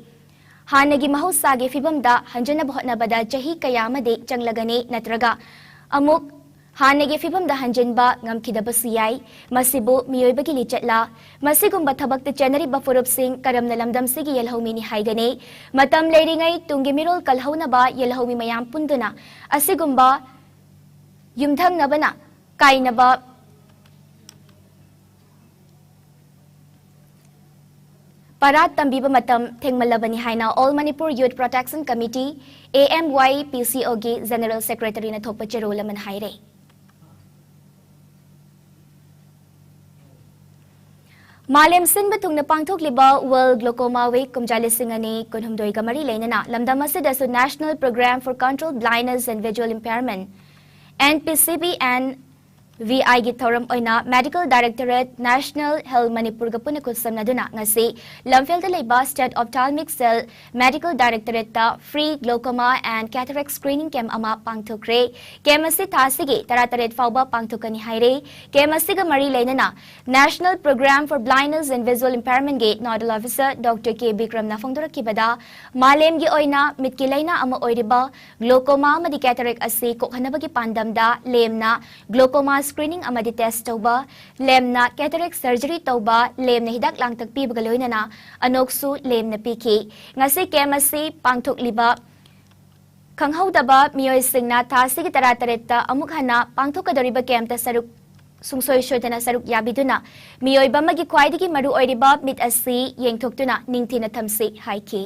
ꯍꯥꯟꯅꯒꯤ ꯃꯍꯧꯁꯥꯒꯤ ꯐꯤꯕꯝꯗ ꯍꯟꯖꯅꯕ ꯍꯣꯠꯅꯕꯗ ꯆꯍꯤ ꯀꯌꯥ ꯑꯃꯗꯤ ꯆꯪꯂꯒꯅꯤ, ꯅꯠꯇ꯭ꯔꯒ ꯑꯃꯨꯛ ꯍꯥꯟꯅꯒꯤ ꯐꯤꯕꯝꯗ ꯍꯟꯖꯤꯟꯕ ꯉꯝꯈꯤꯗꯕꯁꯨ ꯌꯥꯏ꯫ ꯃꯁꯤꯕꯨ ꯃꯤꯑꯣꯏꯕꯒꯤ ꯂꯤꯆꯠꯂꯥ? ꯃꯁꯤꯒꯨꯝꯕ ꯊꯕꯛꯇ ꯆꯦꯟꯅꯔꯤꯕ ꯐꯨꯔꯨꯞꯁꯤꯡ ꯀꯔꯝꯅ ꯂꯝꯗꯝꯁꯤꯒꯤ ꯌꯦꯜꯍꯧꯃꯤꯅꯤ ꯍꯥꯏꯒꯅꯤ? ꯃꯇꯝ ꯂꯩꯔꯤꯉꯩ ꯇꯨꯡꯒꯤ ꯃꯤꯔꯣꯜ ꯀꯜꯍꯧꯅꯕ ꯌꯦꯜꯍꯧꯃꯤ ꯃꯌꯥꯝ ꯄꯨꯟꯗꯨꯅ ꯑꯁꯤꯒꯨꯝꯕ ꯌꯨꯝꯊꯪꯅꯕꯅ ꯀꯥꯏꯅꯕ ꯄꯔꯥ ꯇꯝꯕꯤꯕ ꯃꯇꯝ ꯊꯦꯡꯃꯜꯂꯕꯅꯤ ꯍꯥꯏꯅ All Manipur Youth Protection Committee, A M Y P C O ꯒꯤ General Secretary ꯅ ꯊꯣꯛꯄ ꯆꯦꯔꯣꯜ ꯑꯃꯅ ꯍꯥꯏꯔꯦ꯫ ꯃꯥꯂꯦꯝ ꯁꯤꯟꯕ ꯊꯨꯡꯅ ꯄꯥꯡꯊꯣꯛꯂꯤꯕ World Glaucoma Week ꯀꯨꯝꯖꯥ ꯂꯤꯁꯤꯡ ꯑꯅꯤ ꯀꯨꯟꯍꯨꯝꯗꯣꯏꯒ ꯃꯔꯤ ꯂꯩꯅꯅ ꯂꯝꯗꯝ ꯑꯁꯤꯗꯁꯨ National Program for Control Blindness and Visual Impairment, N P C B and V I ꯒꯤ ꯊꯧꯔꯝ ꯑꯣꯏꯅ Medical Directorate, National Health ꯃꯅꯤꯄꯨꯔꯒ ꯄꯨꯟꯅ ꯈꯨꯠꯁꯝꯅꯗꯨꯅ ꯉꯁꯤ ꯂꯝꯐꯦꯜꯗ ꯂꯩꯕ State Ophthalmic Cell Medical Directorate ꯇ Free Glaucoma and Cataract Screening Camp ꯑꯃ ꯄꯥꯡꯊꯣꯛꯈ꯭ꯔꯦ꯫ Camp ꯑꯁꯤ ꯊꯥ ꯑꯁꯤꯒꯤ ꯇꯔꯥꯇꯔꯦꯠ ꯐꯥꯎꯕ ꯄꯥꯡꯊꯣꯛꯀꯅꯤ ꯍꯥꯏꯔꯦ꯫ Camp ꯑꯁꯤꯒ ꯃꯔꯤ ꯂꯩꯅꯅ National Program for Blindness and Visual Impairment ꯒꯤ Nodal Officer Doctor K ꯕꯤꯀ꯭ꯔꯝꯅ ꯐꯣꯡꯗꯣꯔꯛꯈꯤꯕꯗ, ꯃꯥꯂꯦꯝꯒꯤ ꯑꯣꯏꯅ ꯃꯤꯠꯀꯤ ꯂꯥꯏꯅꯥ ꯑꯃ ꯑꯣꯏꯔꯤꯕ glaucoma ꯑꯃꯗꯤ cataract ꯑꯁꯤ ꯀꯣꯛꯍꯟꯅꯕꯒꯤ ꯄꯥꯟꯗꯝꯗ ꯂꯦꯝꯅ glaucoma screening ꯑꯃꯗꯤ test ꯇꯧꯕ, ꯂꯦꯝꯅ cataract surgery ꯇꯧꯕ, ꯂꯦꯝꯅ ꯍꯤꯗꯥꯛ ꯂꯥꯡꯊꯛ ꯄꯤꯕꯒ ꯂꯣꯏꯅꯅ ꯑꯅꯣꯛꯁꯨ ꯂꯦꯝꯅ ꯄꯤꯈꯤ꯫ ꯉꯁꯤ camp ꯑꯁꯤ ꯄꯥꯡꯊꯣꯛꯂꯤꯕ ꯈꯪꯍꯧꯗꯕ ꯃꯤꯑꯣꯏꯁꯤꯡꯅ ꯊꯥ ꯑꯁꯤꯒꯤ ꯇꯔꯥꯇꯔꯦꯠꯇ ꯑꯃꯨꯛ ꯍꯟꯅ ꯄꯥꯡꯊꯣꯛꯀꯗꯧꯔꯤꯕ camp ꯇ ꯁꯔꯨꯛ ꯁꯨꯡꯁꯣꯏ ꯁꯣꯏꯗꯅ ꯁꯔꯨꯛ ꯌꯥꯕꯤꯗꯨꯅ ꯃꯤꯑꯣꯏꯕ ꯑꯃꯒꯤ ꯈ꯭ꯋꯥꯏꯗꯒꯤ ꯃꯔꯨ ꯑꯣꯏꯔꯤꯕ ꯃꯤꯠ ꯑꯁꯤ ꯌꯦꯡꯊꯣꯛꯇꯨꯅ ꯅꯤꯡꯊꯤꯅ ꯊꯝꯁꯤ ꯍꯥꯏꯈꯤ꯫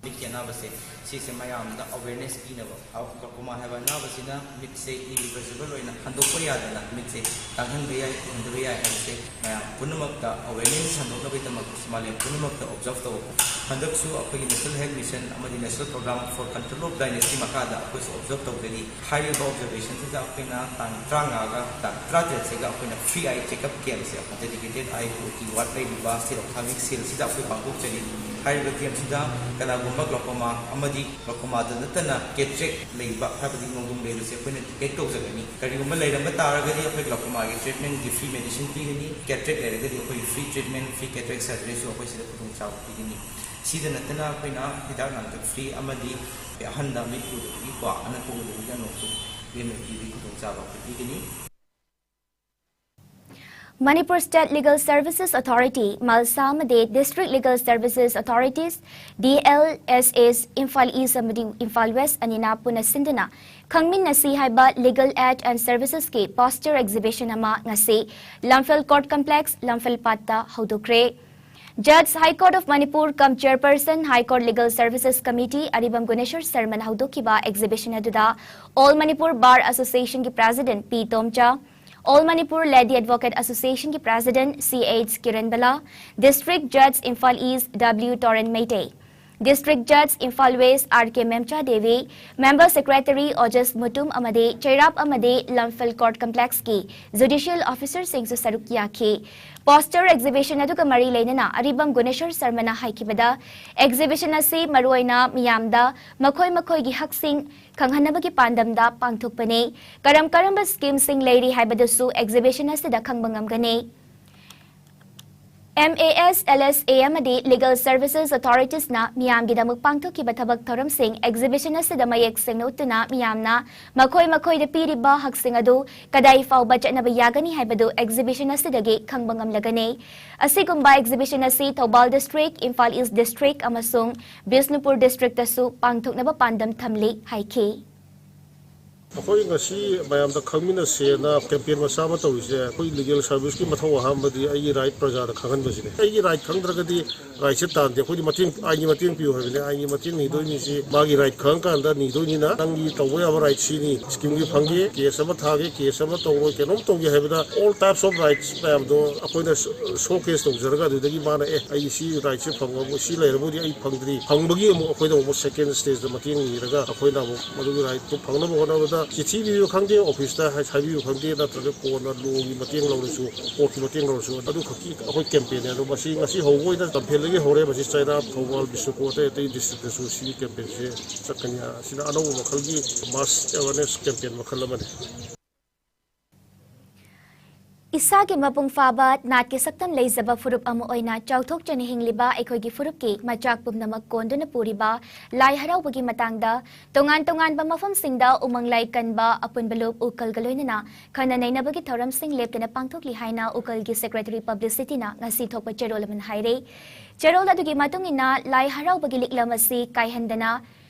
ꯃꯤꯠꯀꯤ ꯑꯅꯥꯕꯁꯦ, ꯁꯤꯁꯦ ꯃꯌꯥꯝꯗ awareness ꯄꯤꯅꯕ꯫ glaucoma ꯍꯥꯏꯕ ꯑꯅꯥꯕꯁꯤꯅ ꯃꯤꯠꯁꯦ irreversible ꯑꯣꯏꯅ ꯍꯟꯗꯣꯛꯄ ꯌꯥꯗꯅ ꯃꯤꯠꯁꯦ ꯇꯥꯡꯍꯟꯕ ꯌꯥꯏ, ꯎꯍꯟꯗꯕ ꯌꯥꯏ ꯍꯥꯏꯕꯁꯦ ꯃꯌꯥꯝ ꯄꯨꯝꯅꯃꯛꯇ awareness ꯁꯟꯗꯣꯛꯅꯕꯒꯤꯗꯃꯛ ꯃꯥꯂꯦꯝ ꯄꯨꯝꯅꯃꯛꯇ observe ꯇꯧꯕ꯫ ꯍꯟꯗꯛꯁꯨ ꯑꯩꯈꯣꯏꯒꯤ National Health Mission ꯑꯃꯗꯤ National Program for Control of Blindness ꯀꯤ ꯃꯈꯥꯗ ꯑꯩꯈꯣꯏꯁꯨ observe ꯇꯧꯖꯔꯤ꯫ ꯍꯥꯏꯔꯤꯕ observation ꯁꯤꯗ ꯑꯩꯈꯣꯏꯅ ꯇꯥꯡ ꯇꯔꯥꯃꯉꯥꯒ ꯇꯥꯡ ꯇꯔꯥꯇꯔꯦꯠꯁꯤꯒ ꯑꯩꯈꯣꯏꯅ free eye checkup camp ꯁꯦ dedicated eye O P ward ꯂꯩꯔꯤꯕ State Ophthalmic Cell ꯁꯤꯗ ꯑꯩꯈꯣꯏ ꯄꯥꯡꯊꯣꯛꯆꯔꯤ꯫ ꯍꯥꯏꯔꯤꯕ camp ꯁꯤꯗ ꯀꯅꯥꯒꯨꯝꯕ glaucoma ꯑꯃꯗꯤ glaucoma ꯗ ꯅꯠꯇꯅ cataract ꯂꯩꯕ, ꯍꯥꯏꯕꯗꯤ ꯅꯣꯡꯗꯣꯡ ꯂꯩꯕꯁꯦ ꯑꯩꯈꯣꯏꯅ detect ꯇꯧꯖꯒꯅꯤ꯫ ꯀꯔꯤꯒꯨꯝꯕ ꯂꯩꯔꯝꯕ ꯇꯥꯔꯒꯗꯤ ꯑꯩꯈꯣꯏ glaucoma ꯒꯤ treatment ꯒꯤ free medicine ꯄꯤꯒꯅꯤ꯫ Cataract ꯂꯩꯔꯒꯗꯤ ꯑꯩꯈꯣꯏ free treatment, free cataract surgery ꯁꯨ ꯑꯩꯈꯣꯏ ꯁꯤꯗ ꯈꯨꯗꯣꯡꯆꯥꯕ ꯄꯤꯒꯅꯤ꯫ ꯁꯤꯗ ꯅꯠꯇꯅ ꯑꯩꯈꯣꯏꯅ ꯍꯤꯗꯥꯛ ꯂꯥꯡꯊꯛ free ꯑꯃꯗꯤ ꯑꯍꯟꯗ ꯃꯤꯠ ꯎꯗꯕꯒꯤ ꯀꯣ ꯑꯅꯛꯄ ꯎꯗꯕꯒꯤ ꯑꯅꯣꯛꯁꯨ ꯂꯦꯝꯅ ꯄꯤꯕꯒꯤ ꯈꯨꯗꯣꯡꯆꯥꯕ ꯑꯩꯈꯣꯏ ꯄꯤꯒꯅꯤ꯫ Manipur State Legal Services Authority, ꯃꯜꯁꯥ ꯑꯃꯗꯤ District Legal Services Authorities, D L S As, Imphal East ꯑꯃꯗꯤ ꯏꯝꯐꯥꯜ West ꯑꯅꯤꯅ ꯄꯨꯟꯅ ꯁꯤꯟꯗꯨꯅ ꯈꯪꯃꯤꯟꯅꯁꯤ ꯍꯥꯏꯕ Legal Aid and Servicesꯀꯤ poster exhibition ꯑꯃ ꯉꯁꯤ ꯂꯝꯐꯦꯜ Court Complex, ꯂꯝꯐꯦꯜ ꯄꯥꯠꯇ ꯍꯧꯗꯣꯛꯈ꯭ꯔꯦ꯫ Judge, High Court of Manipur cum Chairperson, High Court Legal Services Committee, Aribam Guneshor ꯁꯔꯃꯅ ꯍꯧꯗꯣꯛꯈꯤꯕ exhibition ꯑꯗꯨꯗ All Manipur Bar Associationꯒꯤ President P ꯇꯣꯝꯆꯥ, All Manipur Lady Advocate Associationꯒꯤ President C H Kiran Bala, District Judge Imphal East W Toren Meitei, District Judge Imphal West R K Memcha Devi, Member Secretary Ojas Mutum ꯑꯃꯗꯤ ꯆꯩꯔꯥꯞ ꯑꯃꯗꯤ ꯂꯝꯐꯦꯜ Court Complexꯀꯤ Judicial Officerꯁꯤꯡꯁꯨ ꯁꯔꯨꯛ ꯌꯥꯈꯤ꯫ Poster exhibition ꯑꯗꯨꯒ ꯃꯔꯤ ꯂꯩꯅꯅ ꯑꯔꯤꯕꯝ Guneshor ꯁꯔꯃꯅ ꯍꯥꯏꯈꯤꯕꯗ, exhibition ꯑꯁꯤ ꯃꯔꯨꯑꯣꯏꯅ ꯃꯤꯌꯥꯝꯗ ꯃꯈꯣꯏ ꯃꯈꯣꯏꯒꯤ ꯍꯛꯁꯤꯡ ꯈꯪꯍꯟꯅꯕꯒꯤ ꯄꯥꯟꯗꯝꯗ ꯄꯥꯡꯊꯣꯛꯄꯅꯤ꯫ ꯀꯔꯝ ꯀꯔꯝꯕ schemeꯁꯤꯡ ꯂꯩꯔꯤ ꯍꯥꯏꯕꯗꯨꯁꯨ exhibition ꯑꯁꯤꯗ ꯈꯪꯕ ꯉꯝꯒꯅꯤ꯫ M A S, L S A ꯑꯃꯗꯤ Legal Services Authoritiesꯅ ꯃꯤꯌꯥꯝꯒꯤꯗꯃꯛ ꯄꯥꯡꯊꯣꯛꯈꯤꯕ ꯊꯕꯛ ꯊꯧꯔꯝꯁꯤꯡ exhibition ꯑꯁꯤꯗ ꯃꯌꯦꯛ ꯁꯦꯡꯅ ꯎꯠꯇꯨꯅ ꯃꯤꯌꯥꯝꯅ ꯃꯈꯣꯏ ꯃꯈꯣꯏꯗ ꯄꯤꯔꯤꯕ ꯍꯛꯁꯤꯡ ꯑꯗꯨ ꯀꯗꯥꯏ ꯐꯥꯎꯕ ꯆꯠꯅꯕ ꯌꯥꯒꯅꯤ ꯍꯥꯏꯕꯗꯨ exhibition ꯑꯁꯤꯗꯒꯤ ꯈꯪꯕ ꯉꯝꯂꯒꯅꯤ꯫ ꯑꯁꯤꯒꯨꯝꯕ exhibition ꯑꯁꯤ Thoubal District, Imphal East District ꯑꯃꯁꯨꯡ ꯕꯤꯁꯅꯨꯄꯨꯔ Districtꯇꯁꯨ ꯄꯥꯡꯊꯣꯛꯅꯕ ꯄꯥꯟꯗꯝ ꯊꯝꯂꯤ ꯍꯥꯏꯈꯤ꯫ ꯑꯩꯈꯣꯏ ꯉꯁꯤ ꯃꯌꯥꯝꯗ ꯈꯪꯃꯤꯟꯅꯁꯦꯅ campaign ꯃꯆꯥ ꯑꯃ ꯇꯧꯔꯤꯁꯦ, ꯑꯩꯈꯣꯏ legal serviceꯀꯤ ꯃꯊꯧ ꯑꯍꯥꯟꯕꯗꯤ ꯑꯩꯒꯤ right ꯄ꯭ꯔꯖꯥꯗ ꯈꯪꯍꯟꯕꯁꯤꯅꯤ꯫ ꯑꯩꯒꯤ right ꯈꯪꯗ꯭ꯔꯒꯗꯤ rightꯁꯦ ꯇꯥꯟꯗꯦ꯫ ꯑꯩꯈꯣꯏꯗꯤ ꯃꯇꯦꯡ, ꯑꯥꯏꯟꯒꯤ ꯃꯇꯦꯡ ꯄꯤꯌꯨ ꯍꯥꯏꯕꯅꯦ꯫ ꯑꯥꯏꯟꯒꯤ ꯃꯇꯦꯡ ꯅꯤꯗꯣꯏꯅꯤ꯫ ꯁꯤ ꯃꯥꯒꯤ right ꯈꯪꯉꯀꯥꯟꯗ ꯅꯤꯗꯣꯏꯅꯤꯅ, ꯅꯪꯒꯤ ꯇꯧꯕ ꯌꯥꯕ right ꯁꯤꯅꯤ, schemeꯒꯤ ꯐꯪꯒꯦ, case ꯑꯃ ꯊꯥꯒꯦ, case ꯑꯃ ꯇꯧꯔꯣꯏ, ꯀꯩꯅꯣꯝ ꯇꯧꯒꯦ ꯍꯥꯏꯕꯗ all types of rights ꯃꯌꯥꯝꯗꯣ ꯑꯩꯈꯣꯏꯅ showcase ꯇꯧꯖꯔꯒ, ꯑꯗꯨꯗꯒꯤ ꯃꯥꯅ, "ꯑꯦ, ꯑꯩ ꯁꯤ rightꯁꯦ ꯐꯪꯉꯕ, ꯁꯤ ꯂꯩꯔꯕꯨꯗꯤ ꯑꯩ ꯐꯪꯗ꯭ꯔꯤ", ꯐꯪꯕꯒꯤ ꯑꯃꯨꯛ ꯑꯩꯈꯣꯏꯗ ꯑꯃꯨꯛ second stageꯇ ꯃꯇꯦꯡ ꯅꯤꯔꯒ ꯑꯩꯈꯣꯏꯅ ꯑꯃꯨꯛ ꯃꯗꯨꯒꯤ rightꯇꯨ ꯐꯪꯅꯕ ꯍꯣꯠꯅꯕꯗ ꯆꯤꯊꯤ ꯄꯤꯕꯤꯌꯨ ꯈꯪꯗꯦ, officeꯇ ꯍꯥꯏ-, ꯍꯥꯏꯕꯤꯌꯨ ꯈꯪꯗꯦ, ꯅꯠꯇ꯭ꯔꯒ ꯀꯣꯟꯅ lawꯒꯤ ꯃꯇꯦꯡ ꯂꯧꯔꯁꯨ, courtꯀꯤ ꯃꯇꯦꯡ ꯂꯧꯔꯁꯨ, ꯑꯗꯨ ꯈꯛꯀꯤ ꯑꯩꯈꯣꯏ campaignꯅꯦ꯫ ꯑꯗꯣ ꯃꯁꯤ ꯉꯁꯤ ꯍꯧꯕ ꯑꯣꯏꯅ ꯂꯝꯐꯦꯜꯗꯒꯤ ꯍꯧꯔꯦ꯫ ꯃꯁꯤ ꯆꯩꯔꯥꯛ, ꯊꯧꯕꯥꯜ, ꯕꯤꯁꯅꯨꯄꯨꯔ, ꯑꯇꯩ ꯑꯇꯩ districtꯇꯁꯨ ꯁꯤꯒꯤ campaignꯁꯦ ꯆꯠꯀꯅꯤ꯫ ꯑꯁꯤꯅ ꯑꯅꯧꯕ ꯃꯈꯜꯒꯤ mass awareness campaign ꯃꯈꯜ ꯑꯃꯅꯤ꯫ ꯏꯁꯥꯒꯤ ꯃꯄꯨꯡ ꯐꯥꯕ ꯅꯥꯠꯀꯤ ꯁꯛꯇꯝ ꯂꯩꯖꯕ ꯐꯨꯔꯨꯞ ꯑꯃ ꯑꯣꯏꯅ ꯆꯥꯎꯊꯣꯛꯆꯅ ꯍꯤꯡꯂꯤꯕ ꯑꯩꯈꯣꯏꯒꯤ ꯐꯨꯔꯨꯞꯀꯤ ꯃꯆꯥꯛ ꯄꯨꯝꯅꯃꯛ ꯀꯣꯟꯗꯨꯅ ꯄꯨꯔꯤꯕ ꯂꯥꯏ ꯍꯔꯥꯎꯕꯒꯤ ꯃꯇꯥꯡꯗ ꯇꯣꯉꯥꯟ ꯇꯣꯉꯥꯟꯕ ꯃꯐꯝꯁꯤꯡꯗ ꯎꯃꯪ ꯂꯥꯏ ꯀꯟꯕ ꯑꯄꯨꯟꯕ ꯂꯨꯞ ꯎꯀꯜꯒ ꯂꯣꯏꯅꯅ ꯈꯟꯅ ꯅꯩꯅꯕꯒꯤ ꯊꯧꯔꯝꯁꯤꯡ ꯂꯦꯞꯇꯅ ꯄꯥꯡꯊꯣꯛꯂꯤ ꯍꯥꯏꯅ ꯎꯀꯜꯒꯤ Secretary Publicityꯅ ꯉꯁꯤ ꯊꯣꯛꯄ ꯆꯦꯔꯣꯜ ꯑꯃꯅ ꯍꯥꯏꯔꯦ꯫ ꯆꯦꯔꯣꯜ ꯑꯗꯨꯒꯤ ꯃꯇꯨꯡ ꯏꯟꯅ ꯂꯥꯏ ꯍꯔꯥꯎꯕꯒꯤ ꯂꯤꯛꯂꯝ ꯑꯁꯤ ꯀꯥꯏꯍꯟꯗꯅ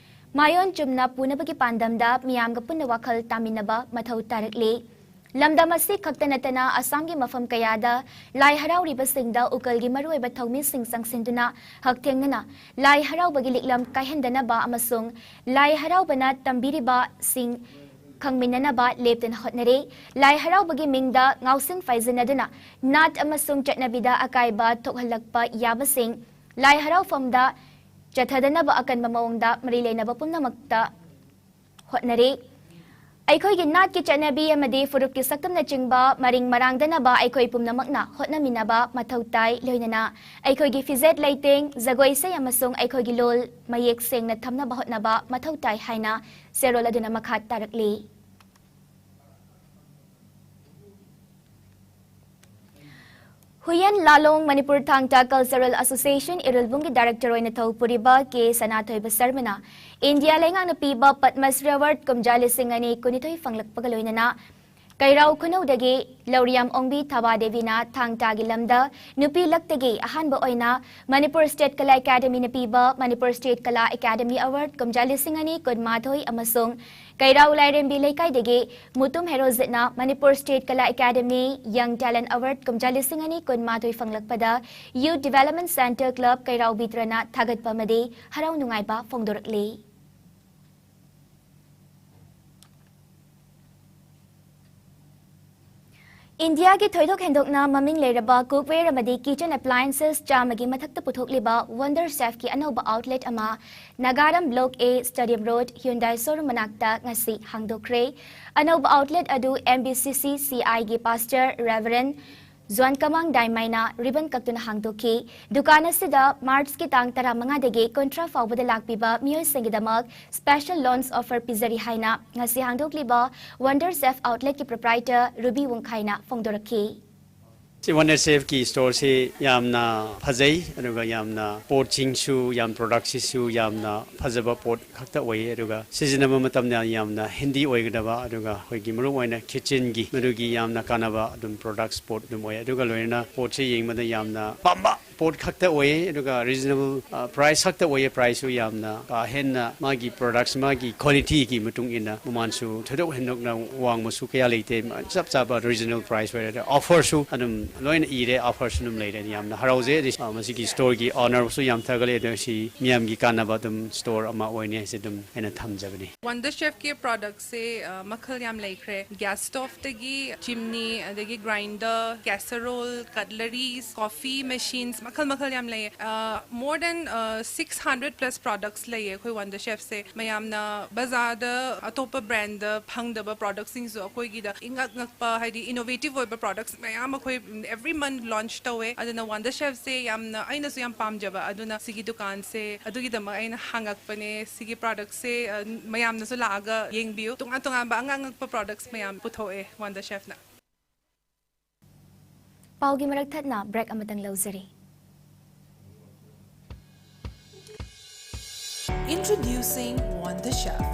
ꯃꯥꯏꯑꯣꯟ ꯆꯨꯝꯅ ꯄꯨꯅꯕꯒꯤ ꯄꯥꯟꯗꯝꯗ ꯃꯤꯌꯥꯝꯒ ꯄꯨꯟꯅ ꯋꯥꯈꯜ ꯇꯥꯃꯤꯟꯅꯕ ꯃꯊꯧ ꯇꯥꯔꯛꯂꯤ꯫ ꯂꯝꯗꯝ ꯑꯁꯤ ꯈꯛꯇ ꯅꯠꯇꯅ ꯑꯁꯥꯝꯒꯤ ꯃꯐꯝ ꯀꯌꯥꯗ ꯂꯥꯏ ꯍꯔꯥꯎꯔꯤꯕꯁꯤꯡꯗ ꯎꯀꯜꯒꯤ ꯃꯔꯨꯑꯣꯏꯕ ꯊꯧꯃꯤꯁꯤꯡ ꯆꯪꯁꯤꯟꯗꯨꯅ ꯍꯛꯊꯦꯡꯅꯅ ꯂꯥꯏ ꯍꯔꯥꯎꯕꯒꯤ ꯂꯤꯛꯂꯝ ꯀꯥꯏꯍꯟꯗꯅꯕ ꯑꯃꯁꯨꯡ ꯂꯥꯏ ꯍꯔꯥꯎꯕꯅ ꯇꯝꯕꯤꯔꯤꯕꯁꯤꯡ ꯈꯪꯃꯤꯟꯅꯅꯕ ꯂꯦꯞꯇꯅ ꯍꯣꯠꯅꯔꯤ꯫ ꯂꯥꯏ ꯍꯔꯥꯎꯕꯒꯤ ꯃꯤꯡꯗ ꯉꯥꯎꯁꯤꯟ ꯐꯥꯏꯖꯤꯟꯅꯗꯨꯅ ꯅꯥꯠ ꯑꯃꯁꯨꯡ ꯆꯠꯅꯕꯤꯗ ꯑꯀꯥꯏꯕ ꯊꯣꯛꯍꯜꯂꯛꯄ ꯌꯥꯕꯁꯤꯡ ꯂꯥꯏ ꯍꯔꯥꯎꯐꯝꯗ ꯆꯠꯊꯗꯅꯕ ꯑꯀꯟꯕ ꯃꯑꯣꯡꯗ ꯃꯔꯤ ꯂꯩꯅꯕ ꯄꯨꯝꯅꯃꯛꯇ ꯍꯣꯠꯅꯔꯤ꯫ ꯑꯩꯈꯣꯏꯒꯤ ꯅꯥꯠꯀꯤ ꯆꯠꯅꯕꯤ ꯑꯃꯗꯤ ꯐꯨꯔꯨꯞꯀꯤ ꯁꯛꯇꯝꯅꯆꯤꯡꯕ ꯃꯔꯤꯡ ꯃꯔꯥꯡꯗꯅꯕ ꯑꯩꯈꯣꯏ ꯄꯨꯝꯅꯃꯛꯅ ꯍꯣꯠꯅꯃꯤꯟꯅꯕ ꯃꯊꯧ ꯇꯥꯏ꯫ ꯂꯣꯏꯅꯅ ꯑꯩꯈꯣꯏꯒꯤ ꯐꯤꯖꯦꯠ ꯂꯩꯇꯦꯡ, ꯖꯒꯣꯏ ꯏꯁꯩ ꯑꯃꯁꯨꯡ ꯑꯩꯈꯣꯏꯒꯤ ꯂꯣꯜ ꯃꯌꯦꯛ ꯁꯦꯡꯅ ꯊꯝꯅꯕ ꯍꯣꯠꯅꯕ ꯃꯊꯧ ꯇꯥꯏ ꯍꯥꯏꯅ ꯆꯦꯔꯣꯜ ꯑꯗꯨꯅ ꯃꯈꯥ ꯇꯥꯔꯛꯂꯤ꯫ ꯍꯨꯌꯦꯟ ꯂꯥꯂꯣꯡ ꯃꯅꯤꯄꯨꯔ ꯊꯥꯡ ꯇꯥ Cultural Association ꯏꯔꯨꯜꯕꯨꯡꯒꯤ Director ꯑꯣꯏꯅ ꯊꯧ ꯄꯨꯔꯤꯕ ꯀꯦ ꯁꯅꯥꯊꯣꯏꯕ ꯁꯔꯃꯅ ꯏꯟꯗꯤꯌꯥ ꯂꯩꯉꯥꯛꯅ ꯄꯤꯕ ꯄꯗꯃ ꯁ꯭ꯔꯤ Award ꯀꯨꯝꯖꯥ ꯂꯤꯁꯤꯡ ꯑꯅꯤ ꯀꯨꯟꯅꯤꯊꯣꯏ ꯐꯪꯂꯛꯄꯒ ꯂꯣꯏꯅꯅ ꯀꯩꯔꯥꯎ ꯈꯨꯅꯧꯗꯒꯤ ꯂꯧꯔꯤꯌꯥꯝ ꯑꯣꯡꯕꯤ ꯊꯕꯥ ꯗꯦꯕꯤꯅ ꯊꯥꯡ ꯇꯥꯒꯤ ꯂꯝꯗ ꯅꯨꯄꯤ ꯂꯛꯇꯒꯤ ꯑꯍꯥꯟꯕ ꯑꯣꯏꯅ ꯃꯅꯤꯄꯨꯔ State ꯀꯂꯥ ꯑꯦꯀꯥꯗꯃꯤꯅ ꯄꯤꯕ ꯃꯅꯤꯄꯨꯔ State ꯀꯂꯥ ꯑꯦꯀꯥꯗꯃꯤ Award ꯀꯨꯝꯖꯥ ꯂꯤꯁꯤꯡ ꯑꯅꯤ ꯀꯨꯟꯃꯥꯊꯣꯏ ꯑꯃꯁꯨꯡ ꯀꯩꯔꯥꯎ ꯂꯥꯏꯔꯦꯝꯕꯤ ꯂꯩꯀꯥꯏꯗꯒꯤ ꯃꯨꯇꯨꯝ ꯍꯦꯔꯣꯖꯤꯠꯅ ꯃꯅꯤꯄꯨꯔ State ꯀꯂꯥ ꯑꯦꯀꯥꯗꯃꯤ Young Talent Award ꯀꯨꯝꯖꯥ ꯂꯤꯁꯤꯡ ꯑꯅꯤ ꯀꯨꯟꯃꯥꯊꯣꯏ ꯐꯪꯂꯛꯄꯗ Youth Development Centre Club ꯀꯩꯔꯥꯎ ꯕꯤꯇ꯭ꯔꯅ ꯊꯥꯒꯠꯄ ꯑꯃꯗꯤ ꯍꯔꯥꯎ ꯅꯨꯡꯉꯥꯏꯕ ꯐꯣꯡꯗꯣꯔꯛꯂꯤ꯫ ꯏꯟꯗꯤꯌꯥꯒꯤ ꯊꯣꯏꯗꯣꯛ ꯍꯦꯟꯗꯣꯛꯅ ꯃꯃꯤꯡ ꯂꯩꯔꯕ cookware ꯑꯃꯗꯤ kitchen appliances ꯆꯥꯝꯃꯒꯤ ꯃꯊꯛꯇ ꯄꯨꯊꯣꯛꯂꯤꯕ Wonder Chefꯀꯤ ꯑꯅꯧꯕ outlet ꯑꯃ ꯅꯥꯒꯥꯔꯝ Block A, Stadium Road, Hyundai showroom ꯃꯅꯥꯛꯇ ꯉꯁꯤ ꯍꯥꯡꯗꯣꯛꯈ꯭ꯔꯦ꯫ ꯑꯅꯧꯕ outlet ꯑꯗꯨ M B C C C Iꯒꯤ Pastor Reverend ꯖꯣꯟ ꯀꯃꯥꯡ ꯗꯥꯏꯃꯥꯏꯅ ꯔꯤꯕꯟ ꯀꯛꯇꯨꯅ ꯍꯥꯡꯗꯣꯛꯈꯤ꯫ ꯗꯨꯀꯥꯟ ꯑꯁꯤꯗ ꯃꯥꯔꯆꯀꯤ ꯇꯥꯡ ꯇꯔꯥꯃꯉꯥꯗꯒꯤ ꯀꯨꯟꯊ꯭ꯔꯥ ꯐꯥꯎꯕꯗ ꯂꯥꯛꯄꯤꯕ ꯃꯤꯑꯣꯏꯁꯤꯡꯒꯤꯗꯃꯛ special launch offer ꯄꯤꯖꯔꯤ ꯍꯥꯏꯅ ꯉꯁꯤ ꯍꯥꯡꯗꯣꯛꯂꯤꯕ Wonder Chef Outletꯀꯤ proprietor ꯔꯨꯕꯤ ꯋꯥꯡꯈꯥꯏꯅ ꯐꯣꯡꯗꯣꯔꯛꯈꯤ꯫ ꯁꯤ ꯋꯟꯗꯔ ꯆꯦꯐꯀꯤ ꯁ꯭ꯇꯣꯔꯁꯤ ꯌꯥꯝꯅ ꯐꯖꯩ, ꯑꯗꯨꯒ ꯌꯥꯝꯅ ꯄꯣꯠꯁꯤꯡꯁꯨ, ꯌꯥꯝ ꯄ꯭ꯔꯣꯗꯛꯁꯤꯁꯨ ꯌꯥꯝꯅ ꯐꯖꯕ ꯄꯣꯠ ꯈꯛꯇ ꯑꯣꯏꯌꯦ꯫ ꯑꯗꯨꯒ ꯁꯤꯖꯤꯟꯅꯕ ꯃꯇꯝꯗ ꯌꯥꯝꯅ ꯍꯦꯟꯗꯤ ꯑꯣꯏꯒꯗꯕ, ꯑꯗꯨꯒ ꯑꯩꯈꯣꯏꯒꯤ ꯃꯔꯨ ꯑꯣꯏꯅ ꯀꯤꯠꯆꯟꯒꯤ ꯃꯗꯨꯒꯤ ꯌꯥꯝꯅ ꯀꯥꯟꯅꯕ ꯑꯗꯨꯝ ꯄ꯭ꯔꯣꯗꯛꯁ ꯄꯣꯠ ꯑꯗꯨꯝ ꯑꯣꯏ꯫ ꯑꯗꯨꯒ ꯂꯣꯏꯅꯅ ꯄꯣꯠꯁꯤ ꯌꯦꯡꯕꯗ ꯌꯥꯝꯅ ꯄꯥꯝꯕ ꯄꯣꯠ ꯈꯛꯇ ꯑꯣꯏꯌꯦ, ꯑꯗꯨꯒ ꯔꯤꯖꯅꯦꯕꯜ ꯄ꯭ꯔꯥꯏꯁ ꯈꯛꯇ ꯑꯣꯏꯌꯦ꯫ ꯄ꯭ꯔꯥꯏꯁꯁꯨ ꯌꯥꯝꯅ ꯀꯥ ꯍꯦꯟꯅ ꯃꯥꯒꯤ ꯄ꯭ꯔꯣꯗꯛꯁ, ꯃꯥꯒꯤ ꯀ꯭ꯋꯥꯂꯤꯇꯤꯒꯤ ꯃꯇꯨꯡ ꯏꯟꯅ ꯃꯃꯜꯁꯨ ꯊꯣꯏꯗꯣꯛ ꯍꯦꯟꯗꯣꯛꯅ ꯋꯥꯡꯕꯁꯨ ꯀꯌꯥ ꯂꯩꯇꯦ꯫ ꯆꯞ ꯆꯥꯕ ꯔꯤꯖꯅꯦꯕꯜ ꯄ꯭ꯔꯥꯏꯁ ꯑꯣꯏꯔꯦ꯫ ꯑꯗ ꯑꯣꯐꯔꯁꯨ ꯑꯗꯨꯝ ꯂꯣꯏꯅ ꯏꯔꯦ, ꯑꯣꯐꯔꯁꯨ ꯑꯗꯨꯝ ꯂꯩꯔꯦ꯫ ꯌꯥꯝꯅ ꯍꯔꯥꯎꯖꯩ꯫ ꯑꯗꯩ, ꯑ, ꯃꯁꯤꯒꯤ ꯁ꯭ꯇꯣꯔꯒꯤ ꯑꯣꯅꯔꯕꯨꯁꯨ ꯌꯥꯝ ꯊꯥꯒꯠꯂꯦ꯫ ꯑꯗꯣ ꯁꯤ ꯃꯤꯌꯥꯝꯒꯤ ꯀꯥꯟꯅꯕ ꯑꯗꯨꯝ ꯁ꯭ꯇꯣꯔ ꯑꯃ ꯑꯣꯏꯅꯤ ꯍꯥꯏꯁꯦ ꯑꯗꯨꯝ ꯑꯩꯅ ꯊꯝꯖꯕꯅꯤ꯫ ꯋꯟꯗꯔ ꯆꯦꯐꯀꯤ ꯄ꯭ꯔꯣꯗꯛꯁꯦ, ꯑ, ꯃꯈꯜ ꯌꯥꯝ ꯂꯩꯈ꯭ꯔꯦ꯫ ꯒ꯭ꯌꯥꯁ ꯁ꯭ꯇꯣꯞꯇꯒꯤ ꯆꯤꯝꯅꯤ, ꯑꯗꯒꯤ ꯒ꯭ꯔꯥꯏꯟꯗꯔ, ꯀꯦꯁꯔꯣꯜ, ꯀꯠꯂꯔꯤꯁ, ꯀꯣꯐꯤ ꯃꯦꯁꯤꯟꯁ, ꯃꯈꯜ ꯃꯈꯜ ꯌꯥꯝ ꯂꯩꯌꯦ꯫ ꯑ, more than, ꯑ, six hundred plus products ꯂꯩꯌꯦ ꯑꯩꯈꯣꯏ ꯋꯟꯗꯔ ꯆꯦꯐꯁꯦ꯫ ꯃꯌꯥꯝꯅ ꯕꯖꯥꯔꯗ ꯑꯇꯣꯞꯄ ꯕ꯭ꯔꯥꯟꯗ ꯐꯪꯗꯕ ꯄ꯭ꯔꯣꯗꯛꯁꯤꯡꯁꯨ ꯑꯩꯈꯣꯏꯒꯤꯗ ꯏꯪꯉꯛ ꯉꯛꯄ, ꯍꯥꯏꯗꯤ ꯏꯅꯣꯚꯦꯇꯤꯚ ꯑꯣꯏꯕ ꯄ꯭ꯔꯣꯗꯛꯁ ꯃꯌꯥꯝ ꯑꯩꯈꯣꯏ every month launch ꯇꯧꯋꯦ꯫ ꯑꯗꯨꯅ ꯋꯟꯗꯔ ꯆꯦꯐꯁꯦ ꯌꯥꯝꯅ, ꯑꯩꯅꯁꯨ ꯌꯥꯝ ꯄꯥꯝꯖꯕ꯫ ꯑꯗꯨꯅ ꯁꯤꯒꯤ ꯗꯨꯀꯥꯟꯁꯦ ꯑꯗꯨꯒꯤꯗꯃꯛ ꯑꯩꯅ ꯍꯥꯡꯉꯛꯄꯅꯦ꯫ ꯁꯤꯒꯤ ꯄ꯭ꯔꯣꯗꯛꯁꯦ, ꯑ, ꯃꯌꯥꯝꯅꯁꯨ ꯂꯥꯛꯑꯒ ꯌꯦꯡꯕꯤꯌꯨ꯫ ꯇꯣꯉꯥꯟ ꯇꯣꯉꯥꯟꯕ ꯑꯉꯛ ꯑꯉꯛꯄ ꯄ꯭ꯔꯣꯗꯛꯁ ꯃꯌꯥꯝ ꯄꯨꯊꯣꯛꯑꯦ ꯋꯟꯗꯔ ꯆꯦꯐꯅ꯫ ꯄꯥꯎꯒꯤ ꯃꯔꯛ ꯊꯠꯅ ꯕ꯭ꯔꯦꯛ ꯑꯃꯇꯪ ꯂꯧꯖꯔꯤ꯫ Introducing Wonder Chef,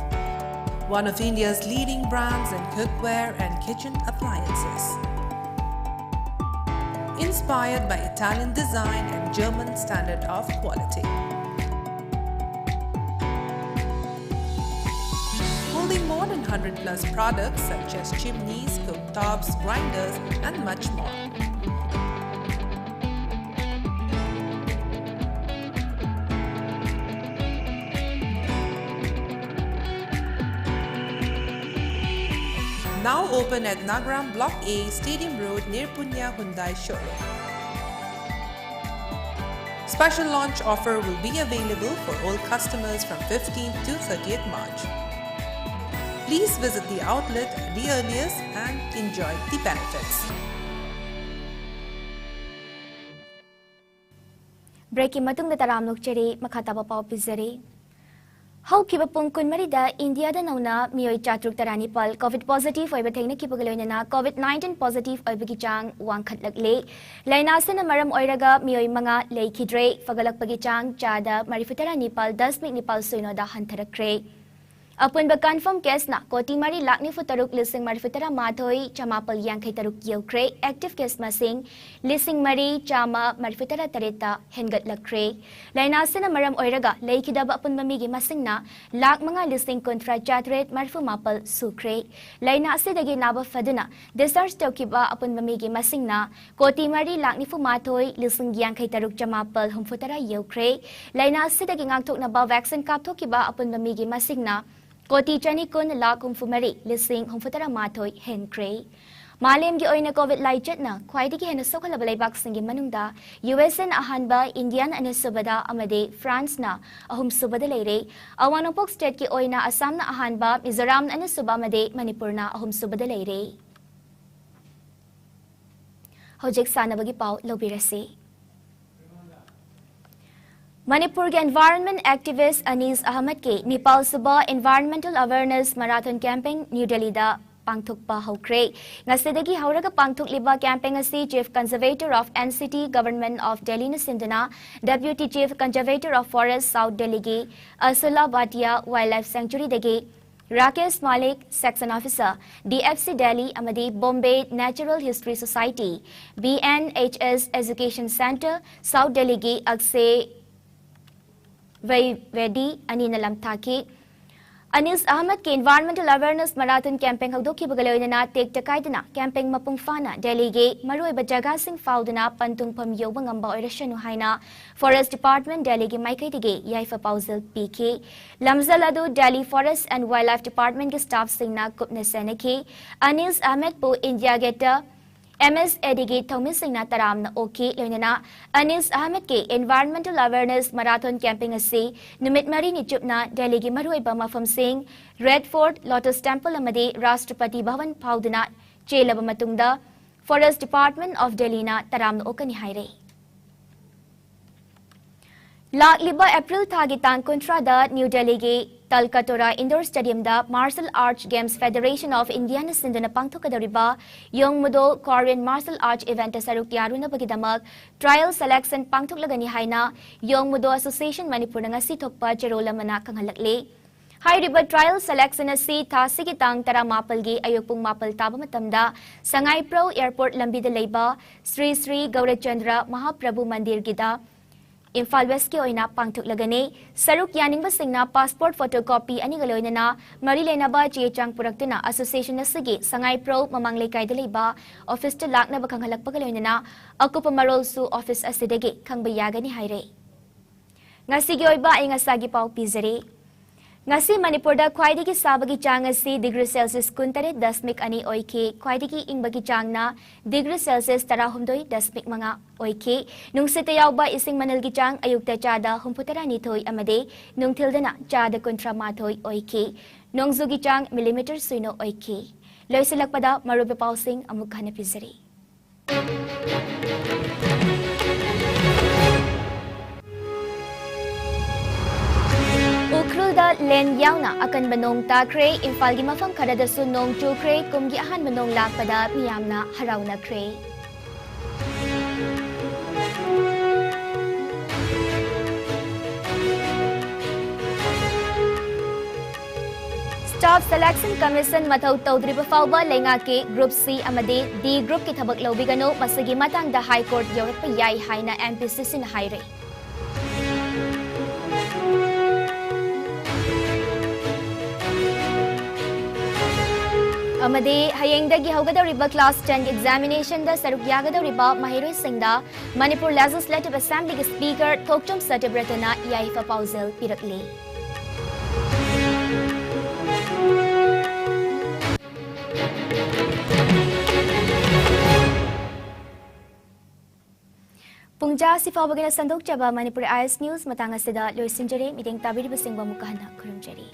one of India's leading brands in cookware and kitchen appliances. Inspired by Italian design and German standard of quality. Holding more than hundred plus products such as chimneys, cooktops, grinders, and much more. Now open at Nagram Block A, Stadium Road, near Punya Hyundai Showroom. Special launch offer will be available for all customers from fifteenth to thirtieth March. Please visit the outlet at the earliest and enjoy the benefits. ꯕ꯭ꯔꯦꯛꯀꯤ ꯃꯇꯨꯡꯗ ꯇꯔꯥꯝꯅ ꯑꯣꯛꯆꯔꯤ꯫ ꯃꯈꯥ ꯇꯥꯕ ꯄꯥꯎ ꯄꯤꯖꯔꯤ꯫ ꯍꯧꯈꯤꯕ ꯄꯨꯡ ꯀꯨꯟꯃꯔꯤꯗ ꯏꯟꯗꯤꯌꯥꯗ ꯅꯧꯅ ꯃꯤꯑꯣꯏ ꯆꯥꯇ꯭ꯔꯨꯛ ꯇꯔꯥꯅꯤꯄꯥꯜ ꯀꯣꯚꯤꯗ ꯄꯣꯖꯤꯇꯤꯚ ꯑꯣꯏꯕ ꯊꯦꯡꯅꯈꯤꯕꯒ ꯂꯣꯏꯅꯅ ꯀꯣꯚꯤꯗ ꯅꯥꯏꯟꯇꯤꯟ ꯄꯣꯖꯤꯇꯤꯚ ꯑꯣꯏꯕꯒꯤ ꯆꯥꯡ ꯋꯥꯡꯈꯠꯂꯛꯂꯦ꯫ ꯂꯥꯏꯅꯥ ꯑꯁꯤꯅ ꯃꯔꯝ ꯑꯣꯏꯔꯒ ꯃꯤꯑꯣꯏ ꯃꯉꯥ ꯂꯩꯈꯤꯗ꯭ꯔꯦ꯫ ꯐꯒꯠꯂꯛꯄꯒꯤ ꯆꯥꯡ ꯆꯥꯗ ꯃꯔꯤꯐꯨꯇꯔꯥ ꯅꯤꯄꯥꯜ ꯗꯁꯃꯤꯛ ꯅꯤꯄꯥꯜ ꯁꯤꯅꯣꯗ ꯍꯟꯊꯔꯛꯈ꯭ꯔꯦ꯫ ꯑꯄꯨꯟꯕ ꯀꯟꯐꯥꯔꯝ ꯀꯦꯁꯅ ꯀꯣꯇꯤ ꯃꯔꯤ ꯂꯥꯈ ꯅꯤꯐꯨ ꯇꯔꯨꯛ ꯂꯤꯁꯤꯡ ꯃꯔꯤꯐꯨꯇꯔꯥ ꯃꯥꯊꯣꯏ ꯆꯃꯥꯄꯜ ꯌꯥꯡꯈꯩ ꯇꯔꯨꯛ ꯌꯧꯈ꯭ꯔꯦ꯫ ꯑꯦꯛꯇꯤꯚ ꯀꯦꯁ ꯃꯁꯤꯡ ꯂꯤꯁꯤꯡ ꯃꯔꯤ ꯆꯥꯝꯃ ꯃꯔꯤꯐꯨꯇꯔꯥ ꯇꯔꯦꯠꯇ ꯍꯦꯟꯒꯠꯂꯛꯈ꯭ꯔꯦ꯫ ꯂꯥꯏꯅꯥ ꯑꯁꯤꯅ ꯃꯔꯝ ꯑꯣꯏꯔꯒ ꯂꯩꯈꯤꯗꯕ ꯑꯄꯨꯟꯕ ꯃꯤꯒꯤ ꯃꯁꯤꯡꯅ ꯂꯥꯈ ꯃꯉꯥ ꯂꯤꯁꯤꯡ ꯀꯨꯟꯊ꯭ꯔꯥ ꯆꯥꯇ꯭ꯔꯦꯠ ꯃꯔꯤꯐꯨ ꯃꯥꯄꯜ ꯁꯨꯈ꯭ꯔꯦ꯫ ꯂꯥꯏꯅꯥ ꯑꯁꯤꯗꯒꯤ ꯅꯥꯕ ꯐꯗꯨꯅ ꯗꯤꯁꯆꯥꯔꯖ ꯇꯧꯈꯤꯕ ꯑꯄꯨꯟꯕ ꯃꯤꯒꯤ ꯃꯁꯤꯡꯅ ꯀꯣꯇꯤ ꯃꯔꯤ ꯂꯥꯈ ꯅꯤꯐꯨ ꯃꯥꯊꯣꯏ ꯂꯤꯁꯤꯡ ꯌꯥꯡꯈꯩ ꯇꯔꯨꯛ ꯆꯃꯥꯄꯜ ꯍꯨꯝꯐꯨꯇꯔꯥ ꯌꯧꯈ꯭ꯔꯦ꯫ ꯂꯥꯏꯅꯥ ꯑꯁꯤꯗꯒꯤ ꯉꯥꯛꯊꯣꯛꯅꯕ ꯚꯦꯛꯁꯤꯟ ꯀꯥꯞꯊꯣꯛꯈꯤꯕ ꯑꯄꯨꯟꯕ ꯃꯤꯒꯤ ꯃꯁꯤꯡꯅ ꯀꯣꯇꯤ ꯆꯅꯤ ꯀꯨꯟ ꯂꯥꯈ ꯍꯨꯝꯐꯨ ꯃꯔꯤ ꯂꯤꯁꯤꯡ ꯍꯨꯝꯐꯨꯇꯔꯥ ꯃꯥꯊꯣꯏ ꯍꯦꯟꯈ꯭ꯔꯦ꯫ ꯃꯥꯂꯦꯝꯒꯤ ꯑꯣꯏꯅ ꯀꯣꯚꯤꯗ ꯂꯥꯏꯆꯠꯅ ꯈ꯭ꯋꯥꯏꯗꯒꯤ ꯍꯦꯟꯅ ꯁꯣꯛꯍꯜꯂꯕ ꯂꯩꯕꯥꯛꯁꯤꯡꯒꯤ ꯃꯅꯨꯡꯗ ꯌꯨ ꯑꯦꯁ ꯑꯦꯅ ꯑꯍꯥꯟꯕ, ꯏꯟꯗꯤꯌꯥꯅ ꯑꯅꯤꯁꯨꯕꯗ ꯑꯃꯗꯤ ꯐ꯭ꯔꯥꯟꯁꯅ ꯑꯍꯨꯝꯁꯨꯕꯗ ꯂꯩꯔꯦ꯫ ꯑꯋꯥꯡ ꯅꯣꯡꯄꯣꯛ ꯁ꯭ꯇꯦꯠꯀꯤ ꯑꯣꯏꯅ ꯑꯁꯥꯝꯅ ꯑꯍꯥꯟꯕ, ꯃꯤꯖꯣꯔꯥꯝꯅ ꯑꯅꯤꯁꯨꯕ ꯑꯃꯗꯤ ꯃꯅꯤꯄꯨꯔꯅ ꯑꯍꯨꯝꯁꯨꯕꯗ ꯂꯩꯔꯦ꯫ ꯍꯧꯖꯤꯛ ꯁꯥꯟꯅꯕꯒꯤ ꯄꯥꯎ ꯂꯧꯕꯤꯔꯁꯤ꯫ ꯃꯅꯤꯄꯨꯔꯒꯤ ꯏꯟꯚꯥꯏꯔꯟꯃꯦꯟ ꯑꯦꯛꯇꯤꯚꯤꯁ꯭ꯠ ꯑꯅꯤꯁ ꯑꯍꯃꯗꯀꯤ ꯅꯤꯄꯥꯜ ꯁꯨꯕ environmental awareness marathon campaign new ꯗꯦꯜꯂꯤꯗ ꯄꯥꯡꯊꯣꯛꯄ ꯍꯧꯈ꯭ꯔꯦ꯫ ꯉꯁꯤꯗꯒꯤ ꯍꯧꯔꯒ ꯄꯥꯡꯊꯣꯛꯂꯤꯕ ꯀꯦꯝꯄꯦꯟ ꯑꯁꯤ chief conservator of N C T, government of ꯗꯦꯜꯂꯤꯅ ꯁꯤꯟꯗꯨꯅ deputy chief conservator of forest south ꯗꯦꯜꯂꯤꯒꯤ ꯑꯁꯨꯂꯥ ꯚꯥꯇꯤꯌꯥ ꯋꯥꯏꯜꯗꯂꯥꯏꯐ ꯁꯦꯡꯆꯨꯔꯤꯗꯒꯤ Rakesh Malik, section officer, D F C Delhi ꯑꯃꯗꯤ Bombay natural history society, B N H S education centre, south ꯗꯦꯜꯂꯤꯒꯤ ꯑꯛꯁꯦ ꯗ꯭ꯋꯤꯕꯦꯗꯤ ꯑꯅꯤꯅ ꯂꯝꯊꯥꯈꯤ꯫ ꯑꯅꯤꯁ ꯑꯍꯃꯗꯀꯤ ꯏꯟꯚꯥꯏꯔꯟꯃꯦꯟꯇꯦꯜ ꯑꯦꯋꯦꯌꯔꯅꯦꯁ ꯃꯔꯥꯊꯣꯟ ꯀꯦꯝꯄꯦꯟ ꯍꯧꯗꯣꯛꯈꯤꯕꯒ ꯂꯣꯏꯅꯅ ꯇꯦꯛꯇ ꯀꯥꯏꯗꯅ ꯀꯦꯝꯄꯦꯟ ꯃꯄꯨꯡ ꯐꯥꯅ ꯗꯦꯜꯂꯤꯒꯤ ꯃꯔꯨꯑꯣꯏꯕ ꯖꯒꯥꯁꯤꯡ ꯐꯥꯎꯗꯨꯅ ꯄꯟꯊꯨꯡꯐꯝ ꯌꯧꯕ ꯉꯝꯕ ꯑꯣꯏꯔꯁꯅꯨ ꯍꯥꯏꯅ ꯐꯣꯔꯦꯁ꯭ꯠ ꯗꯤꯄꯥꯔꯠꯃꯦꯟꯠ ꯗꯦꯜꯂꯤꯒꯤ ꯃꯥꯏꯀꯩꯗꯒꯤ ꯌꯥꯏꯐ ꯄꯥꯎꯖꯦꯜ ꯄꯤꯈꯤ꯫ ꯂꯝꯖꯦꯜ ꯑꯗꯨ ꯗꯦꯜꯂꯤ ꯐꯣꯔꯦꯁ꯭ꯠ ꯑꯦꯟꯗ ꯋꯥꯏꯜꯗꯂꯥꯏꯐ ꯗꯤꯄꯥꯔꯠꯃꯦꯟꯠꯀꯤ ꯁ꯭ꯇꯥꯐꯁꯤꯡꯅ ꯀꯨꯞꯅ ꯁꯦꯟꯅꯈꯤ꯫ ꯑꯅꯤꯁ ꯑꯍꯃꯗꯄꯨ ꯏꯟꯗꯤꯌꯥ ꯒꯦꯠꯇ ꯑꯦꯝ ꯑꯦꯁ ꯑꯦ ꯗꯤꯒꯤ ꯊꯧꯃꯤꯁꯤꯡꯅ ꯇꯔꯥꯝꯅ ꯑꯣꯛꯈꯤ꯫ ꯂꯣꯏꯅꯅ ꯑꯅꯤꯁ ꯑꯍꯃꯗꯀꯤ ꯏꯟꯚꯥꯏꯔꯟꯃꯦꯟꯇꯦꯜ ꯑꯦꯋꯦꯌꯔꯅꯦꯁ ꯃꯔꯥꯊꯣꯟ ꯀꯦꯝꯄꯦꯟ ꯑꯁꯤ ꯅꯨꯃꯤꯠ ꯃꯔꯤꯅꯤ ꯆꯨꯞꯅ ꯗꯦꯜꯂꯤꯒꯤ ꯃꯔꯨꯑꯣꯏꯕ ꯃꯐꯝꯁꯤꯡ ꯔꯦꯗ ꯐꯣꯔꯠ, ꯂꯣꯇꯁ ꯇꯦꯝꯄꯜ ꯑꯃꯗꯤ ꯔꯥꯁꯇ꯭ꯔꯄꯇꯤ ꯚꯕꯟ ꯐꯥꯎꯗꯨꯅ ꯆꯦꯜꯂꯕ ꯃꯇꯨꯡꯗ ꯐꯣꯔꯦꯁ꯭ꯠ ꯗꯤꯄꯥꯔꯠꯃꯦꯟꯠ ꯑꯣꯐ ꯗꯦꯜꯂꯤꯅ ꯇꯔꯥꯝꯅ ꯑꯣꯛꯀꯅꯤ ꯍꯥꯏꯔꯦ꯫ ꯂꯥꯛꯂꯤꯕ ꯑꯦꯄ꯭ꯔꯤꯜ ꯊꯥꯒꯤ ꯇꯥꯡ ꯀꯨꯟꯊ꯭ꯔꯥꯗ ꯅ꯭ꯌꯨ ꯗꯦꯜꯂꯤꯒꯤ ꯇꯜꯀꯇꯣꯔꯥ Indore ꯁ꯭ꯇꯦꯗꯤꯌꯝꯗ Martial Arts Games Federation of India ꯅ ꯁꯤꯟꯗꯨꯅ ꯄꯥꯡꯊꯣꯛꯀꯗꯧꯔꯤꯕ ꯌꯣꯡ ꯃꯨꯗꯣ Korean Martial Arts event ꯇ ꯁꯔꯨꯛ ꯌꯥꯔꯨꯅꯕꯒꯤꯗꯃꯛ trial selection ꯄꯥꯡꯊꯣꯛꯂꯒꯅꯤ ꯍꯥꯏꯅ ꯌꯣꯡ ꯃꯨꯗꯣ Association ꯃꯅꯤꯄꯨꯔꯅ ꯉꯁꯤ ꯊꯣꯛꯄ ꯆꯦꯔꯣꯜ ꯑꯃꯅ ꯈꯪꯍꯜꯂꯛꯂꯤ꯫ ꯍꯥꯏꯔꯤꯕ trial selection ꯑꯁꯤ ꯊꯥꯁꯤꯒꯤ ꯇꯥꯡ ꯇꯔꯥꯃꯥꯄꯜꯒꯤ ꯑꯌꯨꯛ ꯄꯨꯡ ꯃꯥꯄꯜ ꯇꯥꯕ ꯃꯇꯝꯗ ꯁꯉꯥꯏꯄ꯭ꯔꯧ airport ꯂꯝꯕꯤꯗ ꯂꯩꯕ ꯁ꯭ꯔꯤ ꯁ꯭ꯔꯤ ꯒꯧꯔꯆꯟꯗ꯭ꯔ ꯃꯍꯥꯄ꯭ꯔꯚꯨ ꯃꯟꯗꯤꯔꯒꯤꯗ ꯏꯝꯐꯥꯜ West ꯀꯤ ꯑꯣꯏꯅ ꯄꯥꯡꯊꯣꯛꯂꯒꯅꯤ꯫ ꯁꯔꯨꯛ ꯌꯥꯅꯤꯡꯕꯁꯤꯡꯅ passport photocopy ꯑꯅꯤꯒ ꯂꯣꯏꯅꯅ ꯃꯔꯤ ꯂꯩꯅꯕ ꯆꯦ ꯆꯥꯡ ꯄꯨꯔꯛꯇꯨꯅ association ꯑꯁꯤꯒꯤ ꯁꯉꯥꯏꯄ꯭ꯔꯧ ꯃꯃꯥꯡ ꯂꯩꯀꯥꯏꯗ ꯂꯩꯕ office ꯇ ꯂꯥꯛꯅꯕ ꯈꯪꯍꯜꯂꯛꯄꯒ ꯂꯣꯏꯅꯅ ꯑꯀꯨꯞꯄ ꯃꯔꯣꯜꯁꯨ office ꯑꯁꯤꯗꯒꯤ ꯈꯪꯕ ꯌꯥꯒꯅꯤ ꯍꯥꯏꯔꯦ꯫ ꯉꯁꯤꯒꯤ ꯑꯣꯏꯕ ꯑꯏꯪ ꯑꯁꯥꯒꯤ ꯄꯥꯎ ꯄꯤꯖꯔꯤ꯫ ꯉꯁꯤ ꯃꯅꯤꯄꯨꯔꯗ ꯈ꯭ꯋꯥꯏꯗꯒꯤ ꯁꯥꯕꯒꯤ ꯆꯥꯡ ꯑꯁꯤ degree Celsius ꯀꯨꯟꯇꯔꯦꯠ ꯗꯁꯃꯤꯛ ꯑꯅꯤ ꯑꯣꯏꯈꯤ꯫ ꯈ꯭ꯋꯥꯏꯗꯒꯤ ꯏꯪꯕꯒꯤ ꯆꯥꯡꯅ degree Celsius ꯇꯔꯥꯍꯨꯝꯗꯣꯏ ꯗꯁꯃꯤꯛ ꯃꯉꯥ ꯑꯣꯏꯈꯤ꯫ ꯅꯨꯡꯁꯤꯠꯇ ꯌꯥꯎꯕ ꯏꯁꯤꯡ ꯃꯅꯤꯜꯒꯤ ꯆꯥꯡ ꯑꯌꯨꯛꯇ ꯆꯥꯗ ꯍꯨꯝꯐꯨꯇꯔꯥꯅꯤꯊꯣꯏ ꯑꯃꯗꯤ ꯅꯨꯡꯊꯤꯜꯗꯅ ꯆꯥꯗ ꯀꯨꯟꯊ꯭ꯔꯥꯃꯥꯊꯣꯏ ꯑꯣꯏꯈꯤ꯫ ꯅꯣꯡꯖꯨꯒꯤ ꯆꯥꯡ millimeter ꯁꯨꯏꯅꯣ ꯑꯣꯏꯈꯤ꯫ ꯂꯣꯏꯁꯤꯜꯂꯛꯄꯗ ꯃꯔꯨꯑꯣꯏꯕ ꯄꯥꯎꯁꯤꯡ ꯑꯃꯨꯛ ꯍꯟꯅ ꯄꯤꯖꯔꯤ꯫ ꯎꯈ꯭ꯔꯨꯜꯗ ꯂꯦꯟ ꯌꯥꯎꯅ ꯑꯀꯟꯕ ꯅꯣꯡ ꯇꯥꯈ꯭ꯔꯦ꯫ ꯏꯝꯐꯥꯜꯒꯤ ꯃꯐꯝ ꯈꯔꯗꯁꯨ ꯅꯣꯡ ꯆꯨꯈ꯭ꯔꯦ꯫ ꯀꯨꯝꯒꯤ ꯑꯍꯥꯟꯕ ꯅꯣꯡ ꯂꯥꯛꯄꯗ ꯃꯤꯌꯥꯝꯅ ꯍꯔꯥꯎꯅꯈ꯭ꯔꯦ꯫ Staff Selection Commission ꯃꯊꯧ ꯇꯧꯗ꯭ꯔꯤꯕ ꯐꯥꯎꯕ ꯂꯩꯉꯥꯛꯀꯤ Group C ꯑꯃꯗꯤ D groupꯀꯤ ꯊꯕꯛ ꯂꯧꯕꯤꯒꯅꯨ꯫ ꯃꯁꯤꯒꯤ ꯃꯇꯥꯡꯗ High Court ꯌꯧꯔꯛꯄ ꯌꯥꯏ ꯍꯥꯏꯅ MPCCꯅ ꯍꯥꯏꯔꯦ꯫ ꯑꯃꯗꯤ ꯍꯌꯦꯡꯗꯒꯤ ꯍꯧꯒꯗꯧꯔꯤꯕ class ten examinationꯗ ꯁꯔꯨꯛ ꯌꯥꯒꯗꯧꯔꯤꯕ ꯃꯍꯩꯔꯣꯏꯁꯤꯡꯗ ꯃꯅꯤꯄꯨꯔ Legislative Assemblyꯒꯤ Speaker ꯊꯣꯛꯆꯣꯝ ꯁꯇ꯭ꯌꯕ꯭ꯔꯇꯅ ꯌꯥꯏꯐ ꯄꯥꯎꯖꯦꯜ ꯄꯤꯔꯛꯂꯤ꯫ ꯄꯨꯡꯖꯥ ꯑꯁꯤ ꯐꯥꯎꯕꯒꯤꯅ ꯁꯟꯗꯣꯛꯆꯕ ꯃꯅꯤꯄꯨꯔꯤ IAS news ꯃꯇꯥꯡ ꯑꯁꯤꯗ ꯂꯣꯏꯁꯤꯟꯖꯔꯦ꯫ ꯃꯤꯠꯌꯦꯡ ꯇꯥꯕꯤꯔꯤꯕꯁꯤꯡꯕꯨ ꯑꯃꯨꯛꯀ ꯍꯟꯅ ꯈꯨꯔꯨꯝꯖꯔꯤ꯫